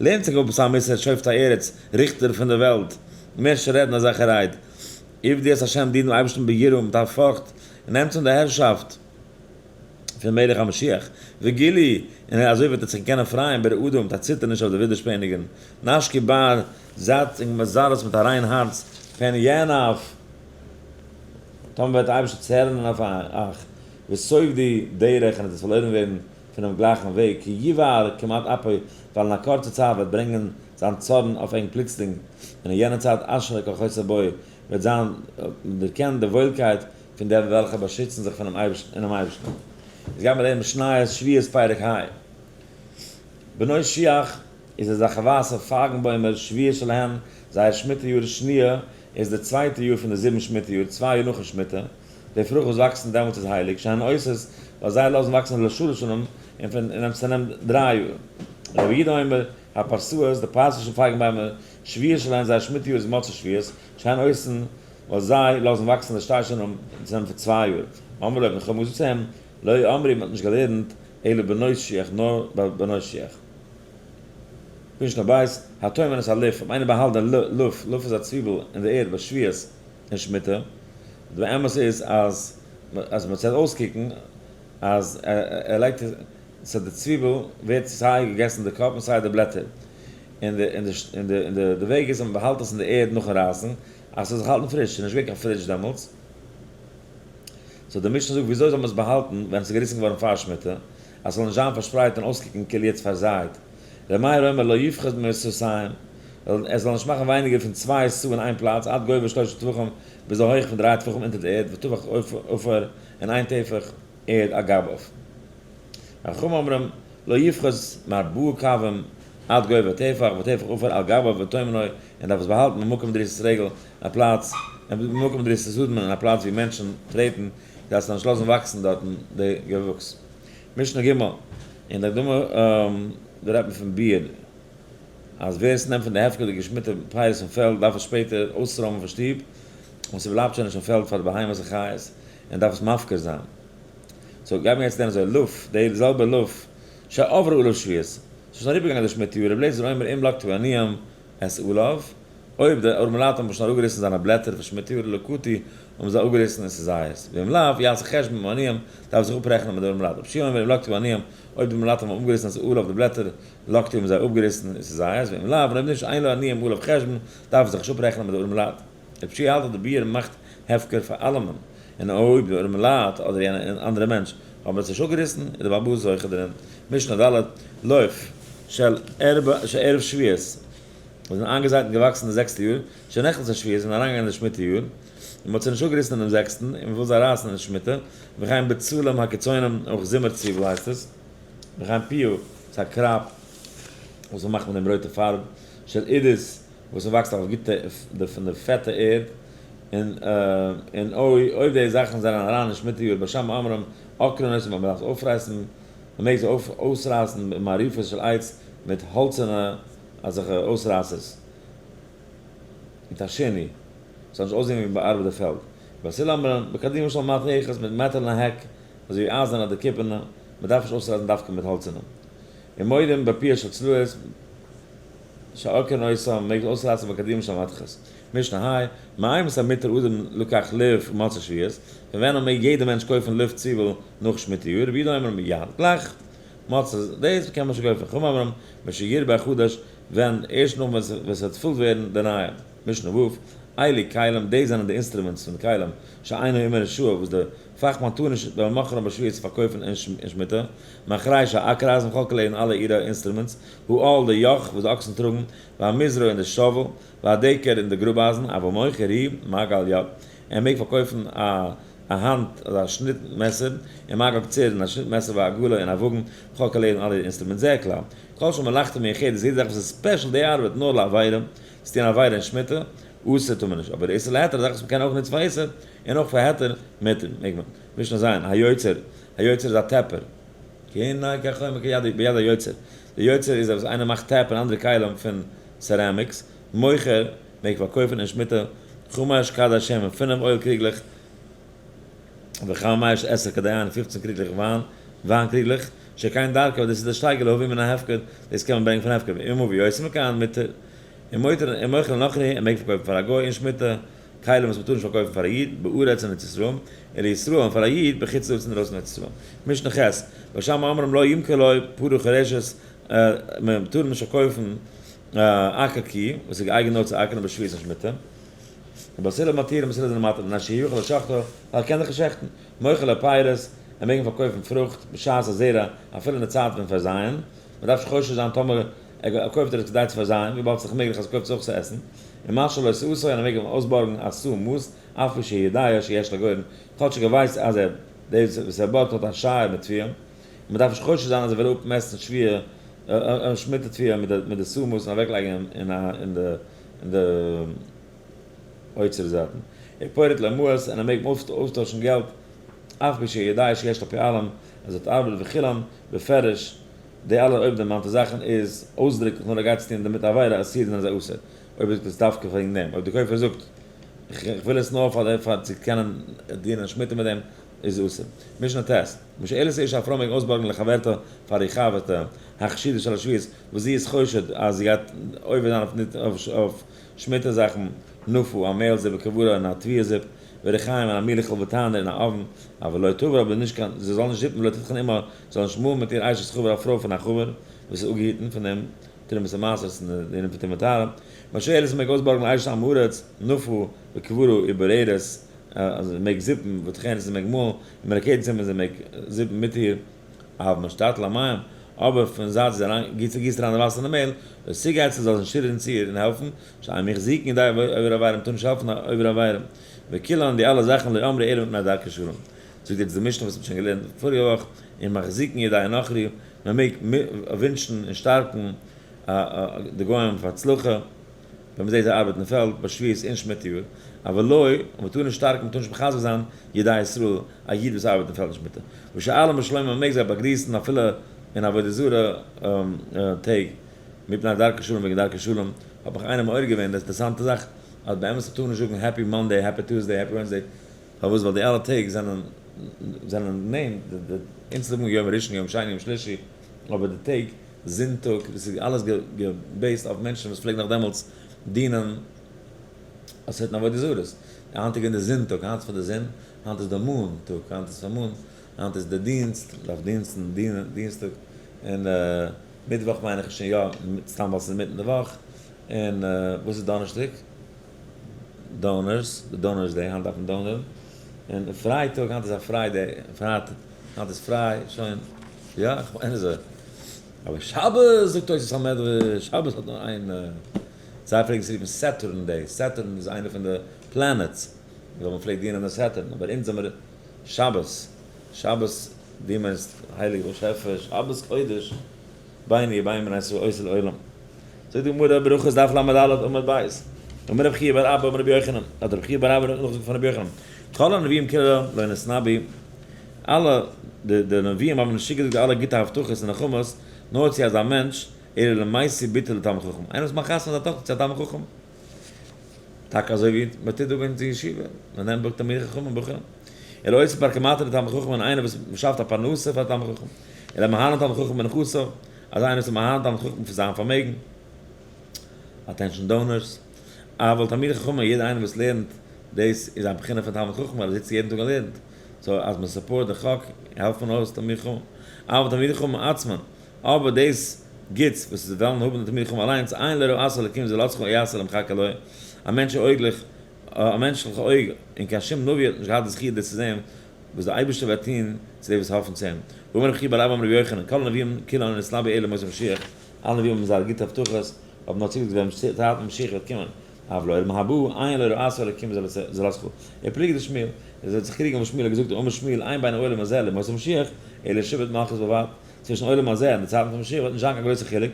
לערנט זיך אפ עס א מוסר, שופטי ארץ, ריכטער פון דער וועלט, מער נישט רעדן אזעלכע רייד. עבדו את ה', דינט דעם אייבערשטן ביראה, מיט א פארכט, און נעמט אן די הערשאפט פון מלך המשיח, וגילו, און אזוי וועט ער זיך קענען פרייען ברעדה, מיט א ציטערניש אויף די ווידערשפעניגן, נשקי בר, זייט ענק מזרז מיט א ריין הארץ, פן יענף, טאמער וועט דער אייבערשטער צערענען אויף אייך, וסוף די דרך, און עס וועט פארלוירן ווערן פונעם גלייכן וועג, כי יבער כמעט אפו, ווייל אין א קורצע צייט וועט ברענגען זיין צארן אויף ענק פלוצלינג, און אין יענער צייט אשרי כל חוסה בו, וועט זיין דערקענט די וואוילקייט פון די וועלכע באשיצן זיך פונעם אייבערשטן, אינעם אייבערשטן. איז גיימיר לערנען משניות שביעית פרק ה'. בנות שיח איז אזעלכע ווייסע פייגנבוימער שביעית שלהן, זייער שמיטה יאר שניה איז די צווייטע יאר פון די זיבן שמיטה יאר, צוויי יאר נאכן שמיטה, די פרוכט וואס וואקסן דעמאלטס איז הייליג, שהן עושות, ווייל זיי לאזן וואקסן לשלש שנים, און פון און ס'נעמט דריי יאר. רבי יהודה אומר, הפרסאות, די פרסישע פייגנביימער, שביעית שלהן, זייער שמיטה יאר איז מוצאי שביעית, שהן עושין, ווייל זיי לאזן וואקסן לשתי שנים, און ס'נעמט פאר צוויי יאר. אמרו לו, האבן די חכמים געזאגט צו אים, לא אמרו, מ'האט נישט געלערנט, אלא בנות שיח, נאר ביי בנות שיח. משנה בית, הטומן את הלוף, אויב איינער באהאלט די לוף, לוף איז א צוויבל אין די ערד ביי שביעית און שמיטה, די אמת איז אז אז מען זאל אויסקוקן אז ער לייגט עס, סא די צוויבל ווערט סיי געגעסן די קאפ און סיי די בלעטער, און די און די און די און די וועג איז אז מען באהאלט עס אין די ערד נאכן רייסן אז ס'זאל זיך האלטן פריש, ס'איז נישט געווען קיין פרידזש דעמאלטס, so די משנה זאגט וויאזוי זאל מען עס באהאלטן ווען עס איז געריסן געווארן פאר שמיטה, אז ס'זאל נישט זיין פארשפרייט און אויסקוקן כאילו יעצט פארזייט. ר' מאיר אומר לא יפחות מסאתים, ער זאל נישט מאכן ווייניגער פון צוויי סאה אין איין פלאץ, עד גובה שלושה טפחים, ביז די הויך פון דריי טפחים אונטער די ערד, וטפח עפר, און איין טפח ערד על גביו. חכמים אומרים לא יפחות מארבעה קבים. עד גובה טפח, וטפח עפר על גביו וטומנו, און דארף עס באהאלטן במקום דריסת רגל, א פלאץ, במקום דריסת אדם, אין א פלאץ ווי מענטשן טרעטן, כדי עס זאל נישט לאזן וואקסן דארטן די געוואוקס. משנה ג', אין די הקדמה דא רעדט מען פון ביעור, אז ווער עס נעמט פון די הפקר'דיגע שמיטה פירות פון פעלד דארף עס שפעטער אויסרוימען פון שטוב, און ס'בלייבט שוין נישט אין פעלד פאר די בהמות און חיות, און דארף עס מפקיר זיין. so גייט מען יעצט לערנען אזוי, לולב, די זעלבע לולב, שעברה עליו שביעית, ס'איז שוין אריבערגעגאנגען די שמיטה יאר, רבי אליעזר אומר אם לקטו העניים את עליו, אויב די ארמעלייט האבן שוין אראפגעריסן זיינע בלעטער פון שמיטה יאר לקטו, האבן זיי אפגעריסן און ס'איז זייערס. ואם לאו, יעשה חשבון עם העניים, דארף זיך אפרעכענען מיט די ארמעלייט. רבי יהושע אומר אם לקטו העניים, אויב די ארמעלייט האבן אפגעריסן את עליו די בלעטער, לקטו האבן זיי אפגעריסן און ס'איז זייערס, ואם לאו, און אויב נישט, אין לעניים עליו חשבון, דארף זיך נישט אפרעכענען מיט די ארמעלייט. רבי יהושע האלט אז די ביעור מאכט הפקר פאר אלעמען, און אויב די ארמעלייט אדער יענע אנדערע מענטש האבן עס נישט אפגעריסן, איז די בעל הבית זוכה דערין. משנה ד', לולב של ערב שביעית, וואס זענען איינגעזייט און געוואקסן די זעקסטע יאר, שנכנסה שביעית, זענען אריינגעגאנגען אין די שמיטה יאר, און מ'האט זיי נישט אפגעריסן אינעם זעקסטן, און מ'וויל זיי רייסן אין שמיטה, וכן בצלים הקיצונים, אויך זומער צוויבל הייסט עס, וכן פיאה, ס'איז א crop וואס מ'מאכט מיט דעם רויטע פארב, של עידית, וואס ס'וואקסט אויף גוטע פון די פעטע ערד, און און אויב די זאכן זענען אריין אין שמיטה יאר בית שמאי אומרים עוקרין אותם אז מ'דארף עס אויפרייסן, מ'מעג זיי אויסרייסן במעריפות של עץ מיט האלצערנע אזעלכע אויסרייסערס, מיט א שני, ס'זאל נישט אויסזען ווי מ'באארבעט די פעלד. בית הלל אומרים בקדימה של מתכת מיט מעטעלנע העק, אזוי ווי אייזערנע אדער קופערנע, מ'דארף נישט אויסרייסן דווקא מיט האלצערנע. און מודים בפיאה של צלעות שעוקרין אותם, מ'מעג אויסרייסן בקדימה של מתכת. משנה ה', מאימתי מותר אדם לקח לולב מוצאי שביעית, פון ווען אן מעג יעדער מענטש קויפן לולב צוויבל נאך שמיטה יאר, רבי יהודה אומר מיד, גלייך מוצאי דאס קען מען שוין קויפן, חכמים אומרים משירבה החדש, ווען ערשט נאך ווען עס וועט פול ווערן די נייע. משנה ו', אלו כלים, דאס זענען די instruments פון די כלים, שאין האומן רשאי, וואס די פאכמאן טאר נישט ולמוכרן בשביעית צו פארקויפן אין שמיטה, מחרישה אקער אייזן וכל כליהן אלע אירע instruments, העול די יאך וואס די אקסן טראגן, והמזרע און די shovel, והדקר און די גראב אייזן, אבל מוכר הוא מגל יד, ער מעג פארקויפן א א האנט אדער א שניט מעסער, און מגל קציר און א שניט מעסער והעגלה און א וואגן, וכל כליהן אלע אירע instruments, זה הכלל. כל שמלאכתו מיוחדת, יעדע זאך וואס איז special די ארבעט נאר לעבירה, צו טון עבירה אין שמיטה, אסור טאר מען נישט, אבער איסור להיתר א זאך וואס מ'קען אויך נוצן פאר איסור, און אויך פאר היתר, מותר, מעג מען. משנה ז', היוצר, היוצר איז א טעפער. כי הנה החומר כיד ביד היוצר. די יוצר איז אז איינער מאכט טעפ און אנדערע כלים פון ceramics, מוכר, מעג פארקויפן אין שמיטה, חמש כדי שמן, פינף oil קריגלעך, וחמש עשר כדי יין, 15 קריגלעך וויין, וויין קריגלעך, שכן דרכו, דאס איז דער שטייגער להביא מן ההפקר, דאס קען מען ברענגען פון הפקר, ואם מביא יותר מכאן, מותר, און מותר, און מוכר לנכרי, ער מעג פארקויפן פאר א גוי אין שמיטה, כלים וואס מ'טאר נישט פארקויפן פאר א איד, בארץ אין ארץ ישראל, און לישראל און פאר א איד, בחוץ לארץ אינדרויסן ארץ ישראל. משנה ח', בית שמאי אומרים לא ימכור לו פרה חורשת, מען טאר נישט פארקויפן אקער קי, וואס איז געאייגנט נאר צו אקערן בשביעית אין שמיטה. און בית הלל מתירים, בית הלל זענען מתיר, מפני שהוא יכול לשחטו, ווייל ער קען דאך נישט שעכטן. מוכר לו פירות, ער מעג אים פארקויפן פרוכט, בשעת הזרע, אפילו אין די צייט פון פארזייען. מען דארף נישט חושש זיין טאמער ער קויפט ער עס כדי צו פארזייען, וויבאלד ס'איז דאך מעגליך אז ער קויפט עס אויך צו עסן. און משאיל לו סאתו, און ער מעג אים אויסבארגן א סאה מאסט, אף על פי שיודע שיש לו גורן, כאטשיג ער ווייסט אז ער, דאס וואס ער בארגט האט א שייער מיט תבואה, און מען דארף נישט חושש זיין אז ער וויל אפמעסטן שביעה, שמיטה תבואה מיט די סאה מאסט און אוועקלייגן אין די אוצר זייטן. ופורט לו מעות, און ער מעג אויפטוישן געלט, אף על פי שיודע שיש לו פועלים, אז ער האט ארבעט וכולן, בפירוש, די אלע אויבנדערמאנטע זאכן איז אויסדריקליך נאר א גייט צו טון דערמיט עבירה אסור זענען זיי אסור, אויב איז עס דווקא וועגן דעם, אויב די קויפער זאגט איך וויל עס נאר פאר צו קענען דינען שמיטה מיט דעם איז אסור. משנה ט', משאלת האשה א פרוי מעג אויסבארגן לחברתה פאר איר חבר'טע החשודה של השביעית וואס זי איז חושד אז זי גייט עובר זיין אויף שמיטה זאכן, נפה, א מעהל זיפ וכברה און א תבואה זיפ, וריחיים און א מילעכל ותנור און א אויוון, אבל לא תבר אבער נישט קיין, זי זאל נישט זיפן ולא תטחן עמה, זי זאל נישט מאלן מיט איר אשת חבר א פרוי פון א חבר וואס איז אפגעהיטן פון דעם תרומת המעשרות און די דינים פון טומאה וטהרה. משאלת מעג אויסבארגן אשת עם הארץ, נפה, וכברה, ובוררת, אז זי מעג זיפן, וטוחנת זי מעג מאלן, און מרקדת עמה זי מעג זיפן מיט איר, אבל משתטיל המים, אבער פון זייט זי אריין גיסט גיסט אריין די וואסער אין די מעהל, לא תגע אצלה זאל זי נישט רירן צו איר און העלפן, שאין מחזיקין ידי עובר עבירה מ'טאר נישט העלפן א עובר עבירה, וכולן די אלע זאכן לא אמרו אלא מפני דרכי שלום. זאגט יעצט די משנה וואס מ'האט שוין געלערנט פאריגע וואך, ומחזיקין ידי הנכרי, מ'מעג ווינטשן און שטארקן א. די גוים פאר הצלחה, ווען מ'זעט זיי ארבעטן אין פעלד, ביי שביעית און שמיטה יאר, אבל לא, מ'טאר נישט שטארקן, מ'טאר נישט מחזק זיין ידי ישראל, א איד וואס ארבעט אין פעלד אין שמיטה. ושאלה משלמה, מ'מעג זיי באגריסן אפילו אין עבודה זרה טעג, מפני דרכי שלום וועגן דרכי שלום, האט מיך איינער מעורר געווען די אינטערעסאנטע זאך, אז באמת מ'טאר נישט זאגן happy Monday, happy Tuesday, happy Wednesday, פארוואס? ווייל די אלע טעג זענען זענען name, אונז זאגן יום ראשון יום שני יום שלישי, אבער די טעג זונטאג, דאס איז אלעס גע based אויף מענטשן וואס פלעגן נאך דעמאלטס דינען א certain עבודה זרות. היינט איז געווען די זונטאג, היינט איז פאר די זון, היינט איז די moon טאג, היינט איז פאר moon, היינט איז די דינסט, מ'דארף דינסטן, דינען, דינסטאג, און מיטוואך מיין איך שוין יא, סתם ווייל ס'איז אינמיטן די וואך, און וואס איז דאנערשטאג? donors, די donors day, היינט דארף מען donor ן, און פרייטאג, היינט איז א פריי day, פרייטאג, היינט איז פריי, שוין, יא, איך מיין אזוי. אבער שבת, זאגט תוס' המדרש, שבת האט נאר איין, זיי פלעגן עס רופן Saturn day, Saturn איז איינע פון די planets, ווייל מען פלעגט דינען די Saturn, אבער אונז זעמיר שבת, שבת, דו מיינסט הייליגע באשעפער, שבת קודש, ביני ובין בני ישראל עושה לעולם. זאגט די גמרא, ברכות דף לד עמוד ב', אמר רבי חייא בר אבא אמר רבי יוחנן, האט רבי חייא בר אבא נאכגעזאגט פון רבי יוחנן, כל הנביאים כולם לא נתנבאו, אלע די נביאים האבן נישט צוגעזאגט די אלע גוטע הבטחות און נחמות, נאר צו אזא מענטש, אלא למשיא בתו לתלמיד חכם, איינער וואס מאכט חתונה זיין טאכטער צו א תלמיד חכם. טאקע אזוי ווי מען טוט דא ביי אונז אין ישיבה, מען נעמט בוק תלמידי חכמים בחורים, אלא עושה פרקמטיא לתלמיד חכם און איינער וואס שאפט א פרנסה פאר א תלמיד חכם, אלא מהנה תלמיד חכם בנכסיו, אזא איינער וואס איז מהנה תלמיד חכם פון זיין פארמעגן, attention donors, אבל תלמידי חכמים יעדער איינער וואס לערנט, דאס איז א בחינה פון תלמיד חכם ווייל ער זיצט יעדן טאג און לערנט, so אז מען support די חק העלפט מען אויס תלמידי חכמים, אבל תלמידי חכמים עצמן, אבער דאס גוטס וואס זיי וועלן האבן די תלמידי חכמים אליינס, עין לא ראתה אלקים זולתך יעשה למחכה לו, א מענטש אויגליך, א מענטשליכע אויג, און קיין שום נביא האט נישט געהאט די זכי' דאס צו זען, וואס דער אייבערשטער וועט טון צו די וואס האפן צו אים. ואמר רבי חייא בר אבא אמר רבי יוחנן, כל הנביאים כולן נתנבאו אלא לימות המשיח, אלע נביאים האבן זייערע גוטע הבטחות, האבן נאר צוגעזאגט ווען צייט משיח וועט קומען, אבל לעולם הבא, עין לא ראתה אלקים זולתך. ופליגא דשמואל, עס וועט זיך קריגן וואס שמואל האט געזאגט, אמר שמואל, אין בין העולם הזה לימות המשיח, אלא שעבוד מלכות בלבד. צווישן עולם הזה און די צייטן פון משיח וועט נישט זיין קיין גרויסע חילוק,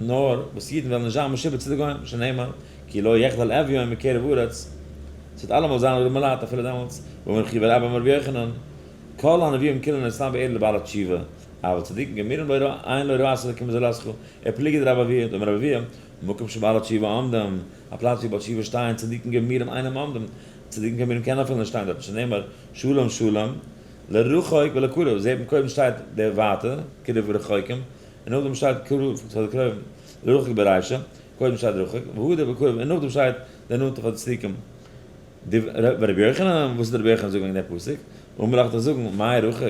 נאר וואס אידן וועלן נישט זיין משועבד צו די גוים, שנאמר, כי לא יחדל אביון מקרב הארץ, ס'וועט אלעמאל זיין ארימע לייט אפילו דעמאלטס, ואמר רבי חייא בר אבא אמר רבי יוחנן, כל הנביאים כולן נתנבאו אלא לבעלי תשובה, אבל צדיקים גמורים לא ראו, עין לא ראתה אלקים זולתך, ופליגא דרבי אבהו, דאמר רבי אבהו, מקום שבעלי תשובה עומדים, א פלאץ ווי בעל תשובה שטייען, צדיקים גמורים אינם עומדים, צדיקים גמורים קענען אפילו נישט שטיין דארט, שנאמר, שלום שלום, לרחוק ולקרוב, זעט מען קודם שטייט דער ווייטע, קרוב ורחוקים, און נאכדעם שטייט קרוב פאר די קרובים, לרחוק ברישא, קודם שטייט רחוק, והדר בקרוב, און נאכדעם שטייט דער נאנטע פאר די צדיקים. ורבי יוחנן, וואס האט רבי יוחנן זאגן וועגן דער פסוק? אמר לך דאך זאגן, מאי רחוק?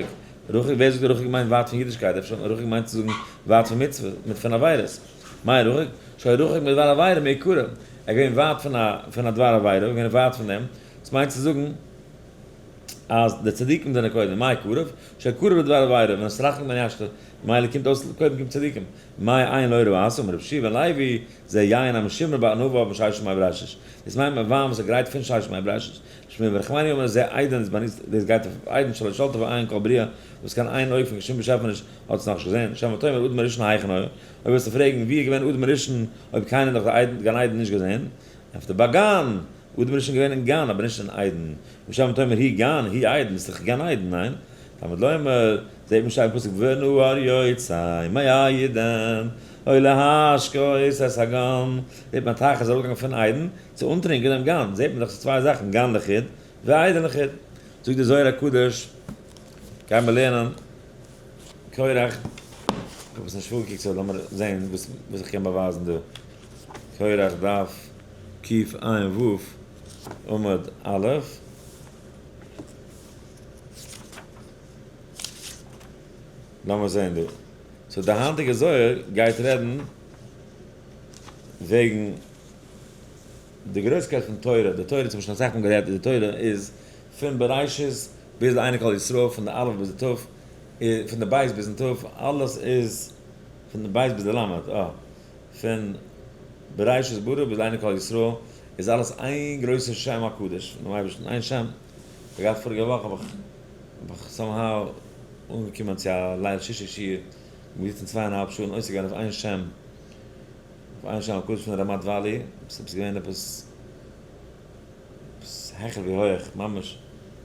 רחוק, ווער זאגט רחוק מיינט ווייט פון אידישקייט, אפשר רחוק מיינט צו זאגן ווייט פון מצוות, מיט פון עבירות. מאי רחוק? שהיה רחוק מדבר עבירה מעיקרא, ער איז געווען ווייט פון א פון א דבר עבירה, ער איז געווען ווייט פון דעם, דאס מיינט צו זאגן, אז די צדיקים זענען קודם, מאי קרוב? שקרוב לדבר עבירה, ונתרחק מן ישתה, ממילא קומט אויס קודם קומט צדיקים, מאי עין לא ראתה, אמר רבי יהושע בן לוי, זה יין המשומר בענביו מששת ימי בראשית, דאס מיינט מען וויין וואס איז גרייט פון ששת ימי בראשית, שמואל בר נחמני אמר זה עדן איז באנוצט, דאס גייט אויף עדן שלא שלטה בו עין כל בריאה, וואס קיין איין אויג פון קיין שום באשעפעניש האט עס נאכנישט געזען, שמא תאמר אדם הראשון היכן היה, אויב וועסטו פרעגן ווי איז געווען אדם הראשון אויב קיינער האט נאך די גן עדן נישט געזען, ענטפערט ער בגן! אדם הראשון געווען אין גן אבער נישט אין עדן, ושמא תאמר הוא גן הוא עדן, איז דאך גן עדן, ניין? תלמוד לומר, זעט מען שטייט אין פסוק ונהר יוצא מעדן להשקות את הגן, זעט מען א טייך איז אראפגעגאנגען פון עדן צו אנטרינקען דעם גן, זעט מען דאך ס'איז צוויי זאכן גן לחוד ועדן לחוד. זאגט דער זוהר הקדוש, גייען מיר לערנען קורח, איך האב עס נישט פארגעקוקט so לאמיר זען וואס איך קען באווייזן דא, קורח דף קע"ו עמוד א'. לאמיר זען דא. so די היינטיגע זוהר גייט רעדן וועגן די גרויסקייט פון תורה, די תורה צום אסאך מאל גערעדט, די תורה איז פון בראשית ביז לעיני כל ישראל, פון די אלף ביז די ת', פון די בית ביזן ת', אלעס איז פון די בית ביז די למד, אה, פון בראשית ברא ביז לעיני כל ישראל איז אלעס איין גרויסע שם הקדוש פונעם אייבערשטן, איין שם. כ'האב געהאט פאריגע וואך האב איך האב איך somehow אנגעקומען צו א ליל שישי שיעור, מ'איז געזיצן צוויי און א האלב שעה און עוסק געווען אויף איין שם. אויף איין שם הקדוש פון רמת Valley, ס'איז געווען עפעס עפעס העכער ווי הויעך, ממש,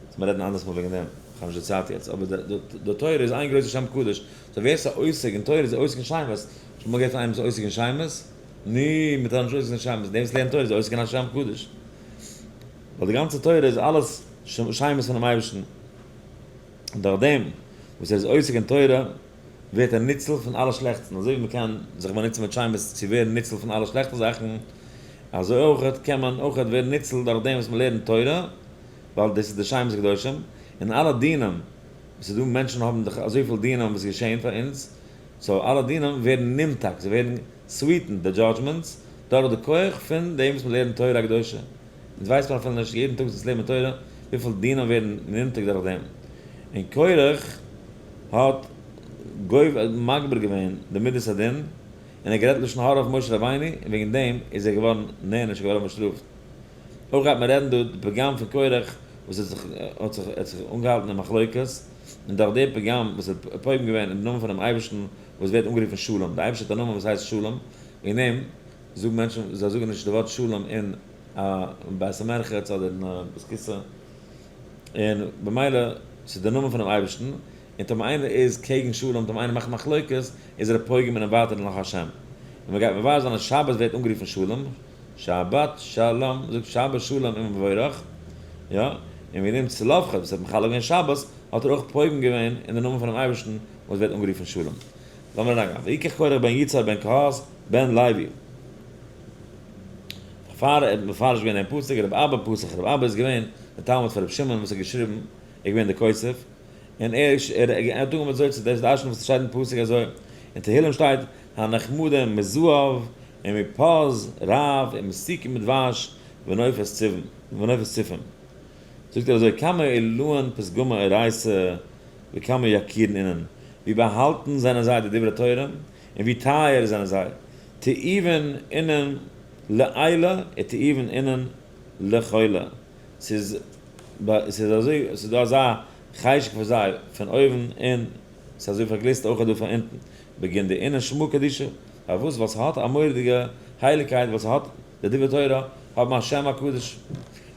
צו מיר רעדן אנדערס מאל וועגן דעם, איך האב נישט די צייט יעצט, אבער די תורה איז איין גרויסע שם קדוש, so ווער ס'איז עוסק אין תורה איז עוסק אין שמות, שוין אמאל געהערט פון איינעם וואס איז עוסק אין שמות? ני, מ'טאר נישט עוסק זיין אין שמות, דער וואס לערנט תורה איז עוסק אין א שם קדוש, ווייל די גאנצע תורה איז אלעס שמות פונעם אייבערשטן, און דורך דעם וואס ער איז עוסק אין תורה ווערט ער ניצול פון אלע שלעכטסן, אזוי ווי מען קען זיך באנוצן מיט שמות צו ווערן ניצול פון אלע שלעכטע זאכן, אזוי אויך קען מען אויך ווערן ניצול דורך דעם וואס מען לערנט תורה, ווייל דאס איז די שמות הקדושים, און אלע דינים וואס איז דא, מענטשן האבן דאך אזויפיל דינים וואס געשען פאר אונז, so אלע דינים ווערן נמתק, זיי ווערן sweetened, די judgments, דורך די כח פון דעם וואס מען לערנט תורה הקדושה. אונז ווייסט מען אפילו נישט יעדן טאג וואס אונז לערנען תורה, וויפיל דינים ווערן נמתק דורך דעם. און קורח האט גובר מגביר געווען די מידת הדין, און ער האט גערעדט לשון הרע אויף משה רבינו, און וועגן דעם איז ער געווארן נענש, געווארן באשטראפט. אויך גייט מען רעדן דא די פגם פון קורח וואס האט זיך האט זיך האט זיך אנגעהאלטן אין מחלוקת, און דורך די פגם וואס האט פוגם געווען אין די נאמען פונעם אייבערשטן וואס ווערט אנגערופן שלום, די אייבערשטער האט א נאמען וואס הייסט שלום, וועגן דעם זאגן מענטשן זיי זאגן נישט די ווארט שלום אין א בית המרחץ אדער אין א בית כסא, און במילא ס'איז די נאמען פונעם אייבערשטן, און טאמער איינער איז קעגן שלום, טאמער איינער מאכט מחלוקת, איז ער א פוגם אינעם ווייטערן נאך השם. און מ'גייט מבאר זיין אז שבת ווערט אנגערופן שלום, שבת שלום, מ'זאגט שבת שלום ומבורך, יא, און וועגן דעם צלפחד וואס האט מחלל געווען שבת, האט ער אויך פוגם געווען אין די נאמען פונעם אייבערשטן וואס ווערט אנגערופן שלום. לאמיר אריינגיין, ויקח קרח בן יצהר בן קהת בן לוי. פאר ער האט מפרש געווען דעם פסוק, רבי אבא פתח, רבי אבא איז געווען דער תלמיד פון רבי שמעון וואס האט געשריבן, ער איז געווען דער כותב, און ער ער האט אנגעהויבן אזוי צו דאס דרש'ן וואס שטייט אין פסוק אזוי, אין תהילים שטייט, הנחמדים מזהב ומפז רב ומתוקים מדבש ונופת צופים. זאגט ער אזוי, כמה עילאין פתגמי אורייתא וכמה יקירין אינון, ווי באהאלטן זענען זיי די דברי תורה, און ווי טייער זענען זיי, תאיבין אינון לעילא ותאיבין אינון לכולא, ס'איז ס'איז אזוי ס'איז דא אזא חשק פאר זיי פון אויבן און ס'איז אזוי פארגליסט אויך דא פון אונטן, בגין דאינון שמא קדישא, פארוואס? ווייל ס'האט א מורא'דיגע הייליגקייט, ווייל ס'האט די דברי תורה האבן א שם הקדוש,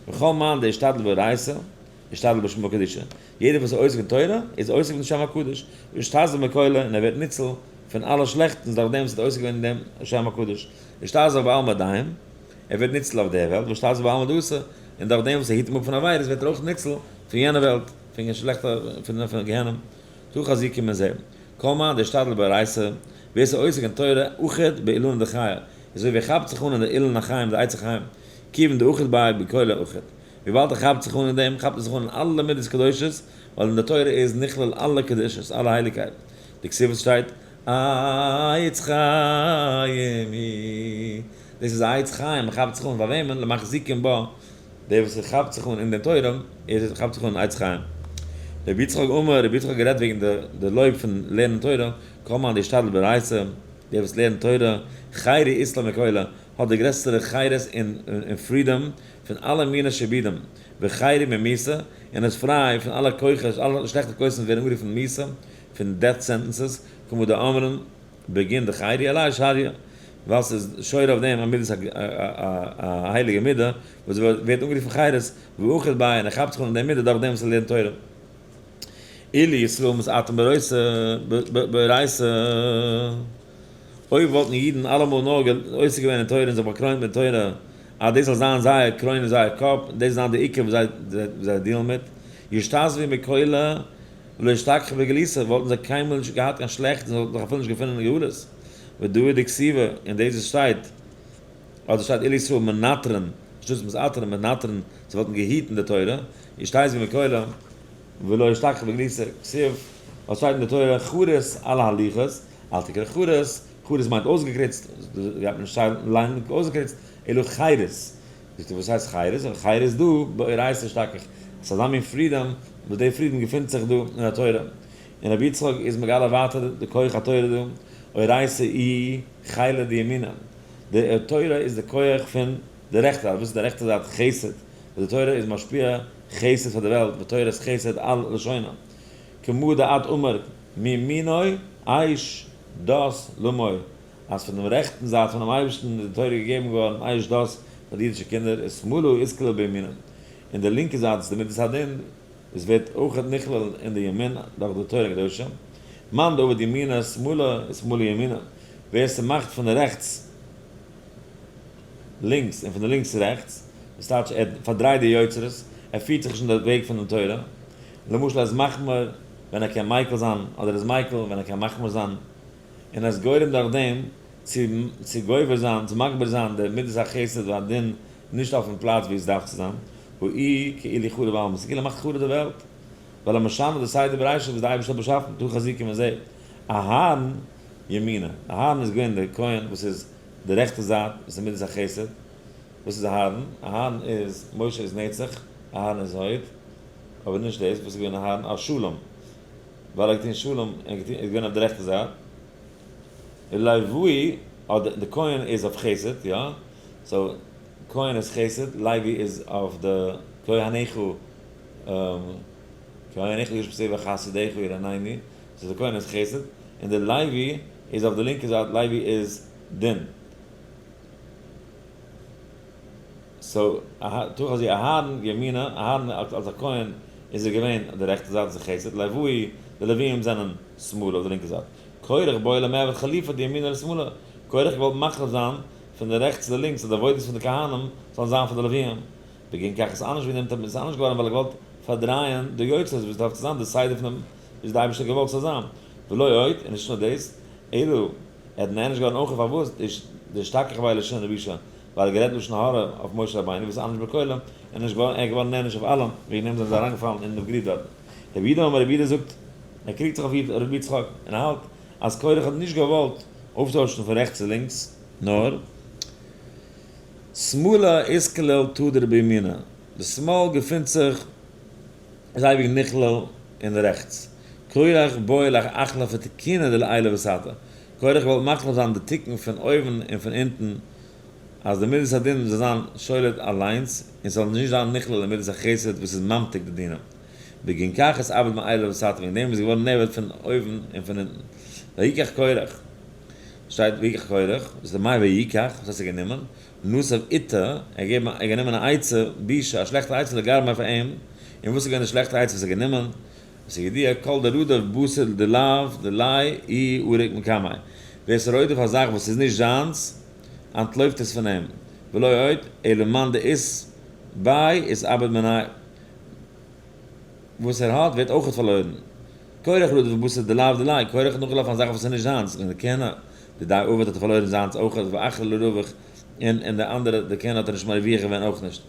וכל מאן דאשתדל באורייתא אשתדל בשמא קדישא, יעדער וואס איז עוסק אין תורה איז עוסק מיטן שם הקדוש, ואשתזיל מכולא און ער ווערט ניצול פון אלע שלעכטנס דורך דעם וואס ער האט עוסק געווען אין דעם שם הקדוש, ואשתזיל בעלמא דין, ער ווערט ניצול אויף דער וועלט, ואשתזיל בעלמא דאתי, און דורך דעם וואס ער היט אים אפ פון עבירות ווערט ער אויך ניצול פון יענע וועלט, פון שלעכטע, פון גיהנום. תא חזי קום און זע. כל מאן דאשתדל באורייתא, ווער ס'איז עוסק אין תורה, אחיד באילנא דחיי, אזוי ווי ער כאפט זיך אן אין די אילן החיים, די עץ החיים, כיוון דאחיד ביה בכולא אחיד. וויבאלד ער כאפט זיך אן אין דעם, כאפט ער זיך אן אין אלע מידות קדושות, ווייל אין די תורה איז נכלל אלע קדושות, אלע הייליגקייט. דכתיב וואס שטייט, עץ חיים היא, דאס איז א עץ חיים, מען כאפט זיך אן פאר וועמען? למחזיקים בה, דער וואס כאפט זיך אן אין דעם תורה, ער כאפט זיך אן אין עץ חיים. רבי יצחק אמר, רבי יצחק האט גערעדט וועגן די לויב פון לערנען תורה, כל מאן דאשתדל באורייתא, דער וואס לערנט תורה, חירא אית ליה מכולא, האט די גרעסטערע חירות און freedom פון אלע מיני שעבודים, וחרי ממיתה, און איז פריי פון אלע כוחות, אלע שלעכטע כוחות וואס ווערן אנגערופן מיתה, פון death sentences, כמה דאמרן בגין דחיירי עלי שריא, ווייל ס'איז שורה אויף דעם א מידת א הייליגע מידה, וואס ווערט אנגערופן חירות, ואחיד ביה, און ער כאפט זיך אן אין דעם מידה דורך דעם וואס ער לערנט תורה. אילו ישראל מתעטרין באורייתא, אויב וואלטן אידן אלעמאל נאר עוסק געווען אין תורה און זיך באקרוינט מיט תורה, אז דאס זאל זיין זייער קרוין אין זייער קאפ, דאס זאל זיין די עיקר וואס זיי deal ן מיט, ישתזבו מכולא ולא ישתכחו בגלותא, וואלטן זיי קיינמאל נישט געהאט קיין שלעכטס און זיי וואלטן זיך אפילו נישט געפונען אין גלות. ודא דכתיב, און דאס וואס שטייט, אדער שטייט אילו ישראל מנטרין, אנשטאט מתעטרין, מנטרין, זיי וואלטן געהיטן די תורה, ישתזבו מכולא ולא ישתכחו בגלותא, כתיב, ווייל שטייט אין די תורה חרות על הלוחות, אל תקרי חרות, חרות מיינט אויסגעקריצט, דא גייט מען נישט ליינען אויסגעקריצט, אלא חירות. זאגט ער וואס הייסט חירות? חירות דא באורייתא אשתכח, עס איז אזא מין freedom וואס די freedom געפינט זיך דא אין די תורה. און רבי יצחק איז מגלה ווייטער די כח התורה דא, אורייתא איהי חילא דימינא, די תורה איז די כח פון די רעכטע זייט, וואס איז די רעכטע זייט? חסד, וואס די תורה איז משפיע חסד פאר די וועלט, ותורת חסד על לשונה, כמה דאת אמר מימינו אש דת למו. אז פון דעם רעכטן זייט פונעם אייבערשטן איז די תורה געגעבן געווארן אש דת פאר די אידישע קינדער, ושמאלה אתכליל בימינא, און די לינקע זייט איז די מידת הדין וואס ווערט אויך נכלל אין די ימין דורך די תורה הקדושה, מאן דעביד ימינא שמאלא ושמאלא ימינא, ווער ס'מאכט פון די רעכטס לינקס און פון די לינקס רעכטס, דאס טייטש ער פארדרייט די יוצרות, ער פירט זיך נישט אין די וועג פון די תורה, למשל ער איז מחמיר ווען ער קען מיקל זיין, אדער ער איז מיקל ווען ער קען מחמיר זיין, און ער איז גורם דורך דעם צו צו גובר זיין, צו מגביר זיין די מידת החסד והדין נישט אויפן פלאץ ווי עס דארף צו זיין, האי כאילו חרב עלמא, ס'איז כאילו ער מאכט חרוב די וועלט, ווייל ער משנה די סדר בראשית וואס די אייבערשטער האט באשאפן, תא חזי מזה, אהרן ימינא, אהרן איז געווען דער כהן וואס איז די רעכטע זייט וואס איז מידת החסד, וואס איז אהרן? אהרן איז, משה איז נצח, אהרן איז הוד, אבער נישט דאס, וואס איז געווען אהרן? אה שלום, ווייל ער האט געטון שלום, ער איז געווען אויף די רעכטע זייט, לוי, אדער די כהן איז אויף חסד, יא, so כהן איז חסד, לוי איז אויף די כהניך, כהניך ישפטו וחסידיך ירננו, so די כהן איז חסד, און די לוי איז אויף די לינקע זייט, לוי איז דין. so, תא חזי אהרן ימינא, אהרן אלס א כהן איז ער געווען אויף די רעכטע זייט איז ער חסד, לוי, די לוויים זענען שמאל אויף די לינקע זייט. קורח בעי למעבד חליפא דימינא לשמאלא, קורח געוואלט מחליף זיין פון די רעכטס צו די לינקס אז די עבודות פון די כהנים זאלן זיין פון די לוויים. בגין כך איז אנדערש ווי נעמט איז אנדערש געווארן ווייל ער געוואלט פארדרייען די יוצרות ווי עס דארף צו זיין די סדר פון דעם ווי די אייבערשטער האט געוואלט ס'זאל זיין. ולא עוד, און נישט נאר דאס, אלא ער האט נענש געווארן אויך פארוואס דאשתכח ביה לישנא דבישא, ווייל ער האט גערעדט לשון הרע אויף משה רבינו וואס איז אנדערש בכולם, און נישט געווארן ער איז געווארן נענש אויף אלעם, וועגן דעם זענען זיי אריינגעפאלן אין דעם גריב דארטן. רבי יהודה אמר רבי יהודה זאגט, ער קריגט זיך אויף רבי יצחק, און ער האלט אז קורח האט נישט געוואלט אויפטוישן פון רעכטס צו לינקס, נאר שמאלא אתכליל תדיר בימינא, די שמאל געפינט זיך איז אייביג נכלל אין רעכטס. קורח בעי לאחלפא תיקונא דלעילא ותתא. קורח געוואלט מחליף זיין די תיקון פון אויבן און פון אונטן, אז די מידת הדין זאל זיין שולט אליינס, און ס'זאל נישט זיין נכלל אין מידת החסד וואס איז ממתיק די דינים. בגין כך אתעביד מעילא ותתא, וועגן דעם איז געווארן נאבד פון אויבן און פון אונטן. ויקח קורח. שטייט ויקח קורח, וואס איז מאי ויקח? וואס האט ער גענומען? נסב עיטה, ער האט געגעבן, ער האט גענומען א עצה, בישא, א שלעכטע עצה לגרמיה פאר אים, און וואס איז געווען די שלעכטע עצה וואס ער האט גענומען? עס איז ידוע, כל דרדיף בתר דלאו דיליה איהו עריק מקמיה, ווער ס'רודף א זאך וואס איז נישט זיינס, אנטלויפט עס פון אים, ולא עוד, אלא מאן דאית ביה אתאביד מיניה, וואס ער האט ווערט אויכעט פארלוירן. קורח רדף בתר דלאו דיליה, קורח האט נאכגעלאפן א זאך וואס איז נישט זיינס, און די כהונה, דידיה אביד האט ער פארלוירן זיינס אויכעט, ואחרא לא רווח, און און די אנדערע, די כהונה האט ער נישט מרוויח געווען אויך נישט.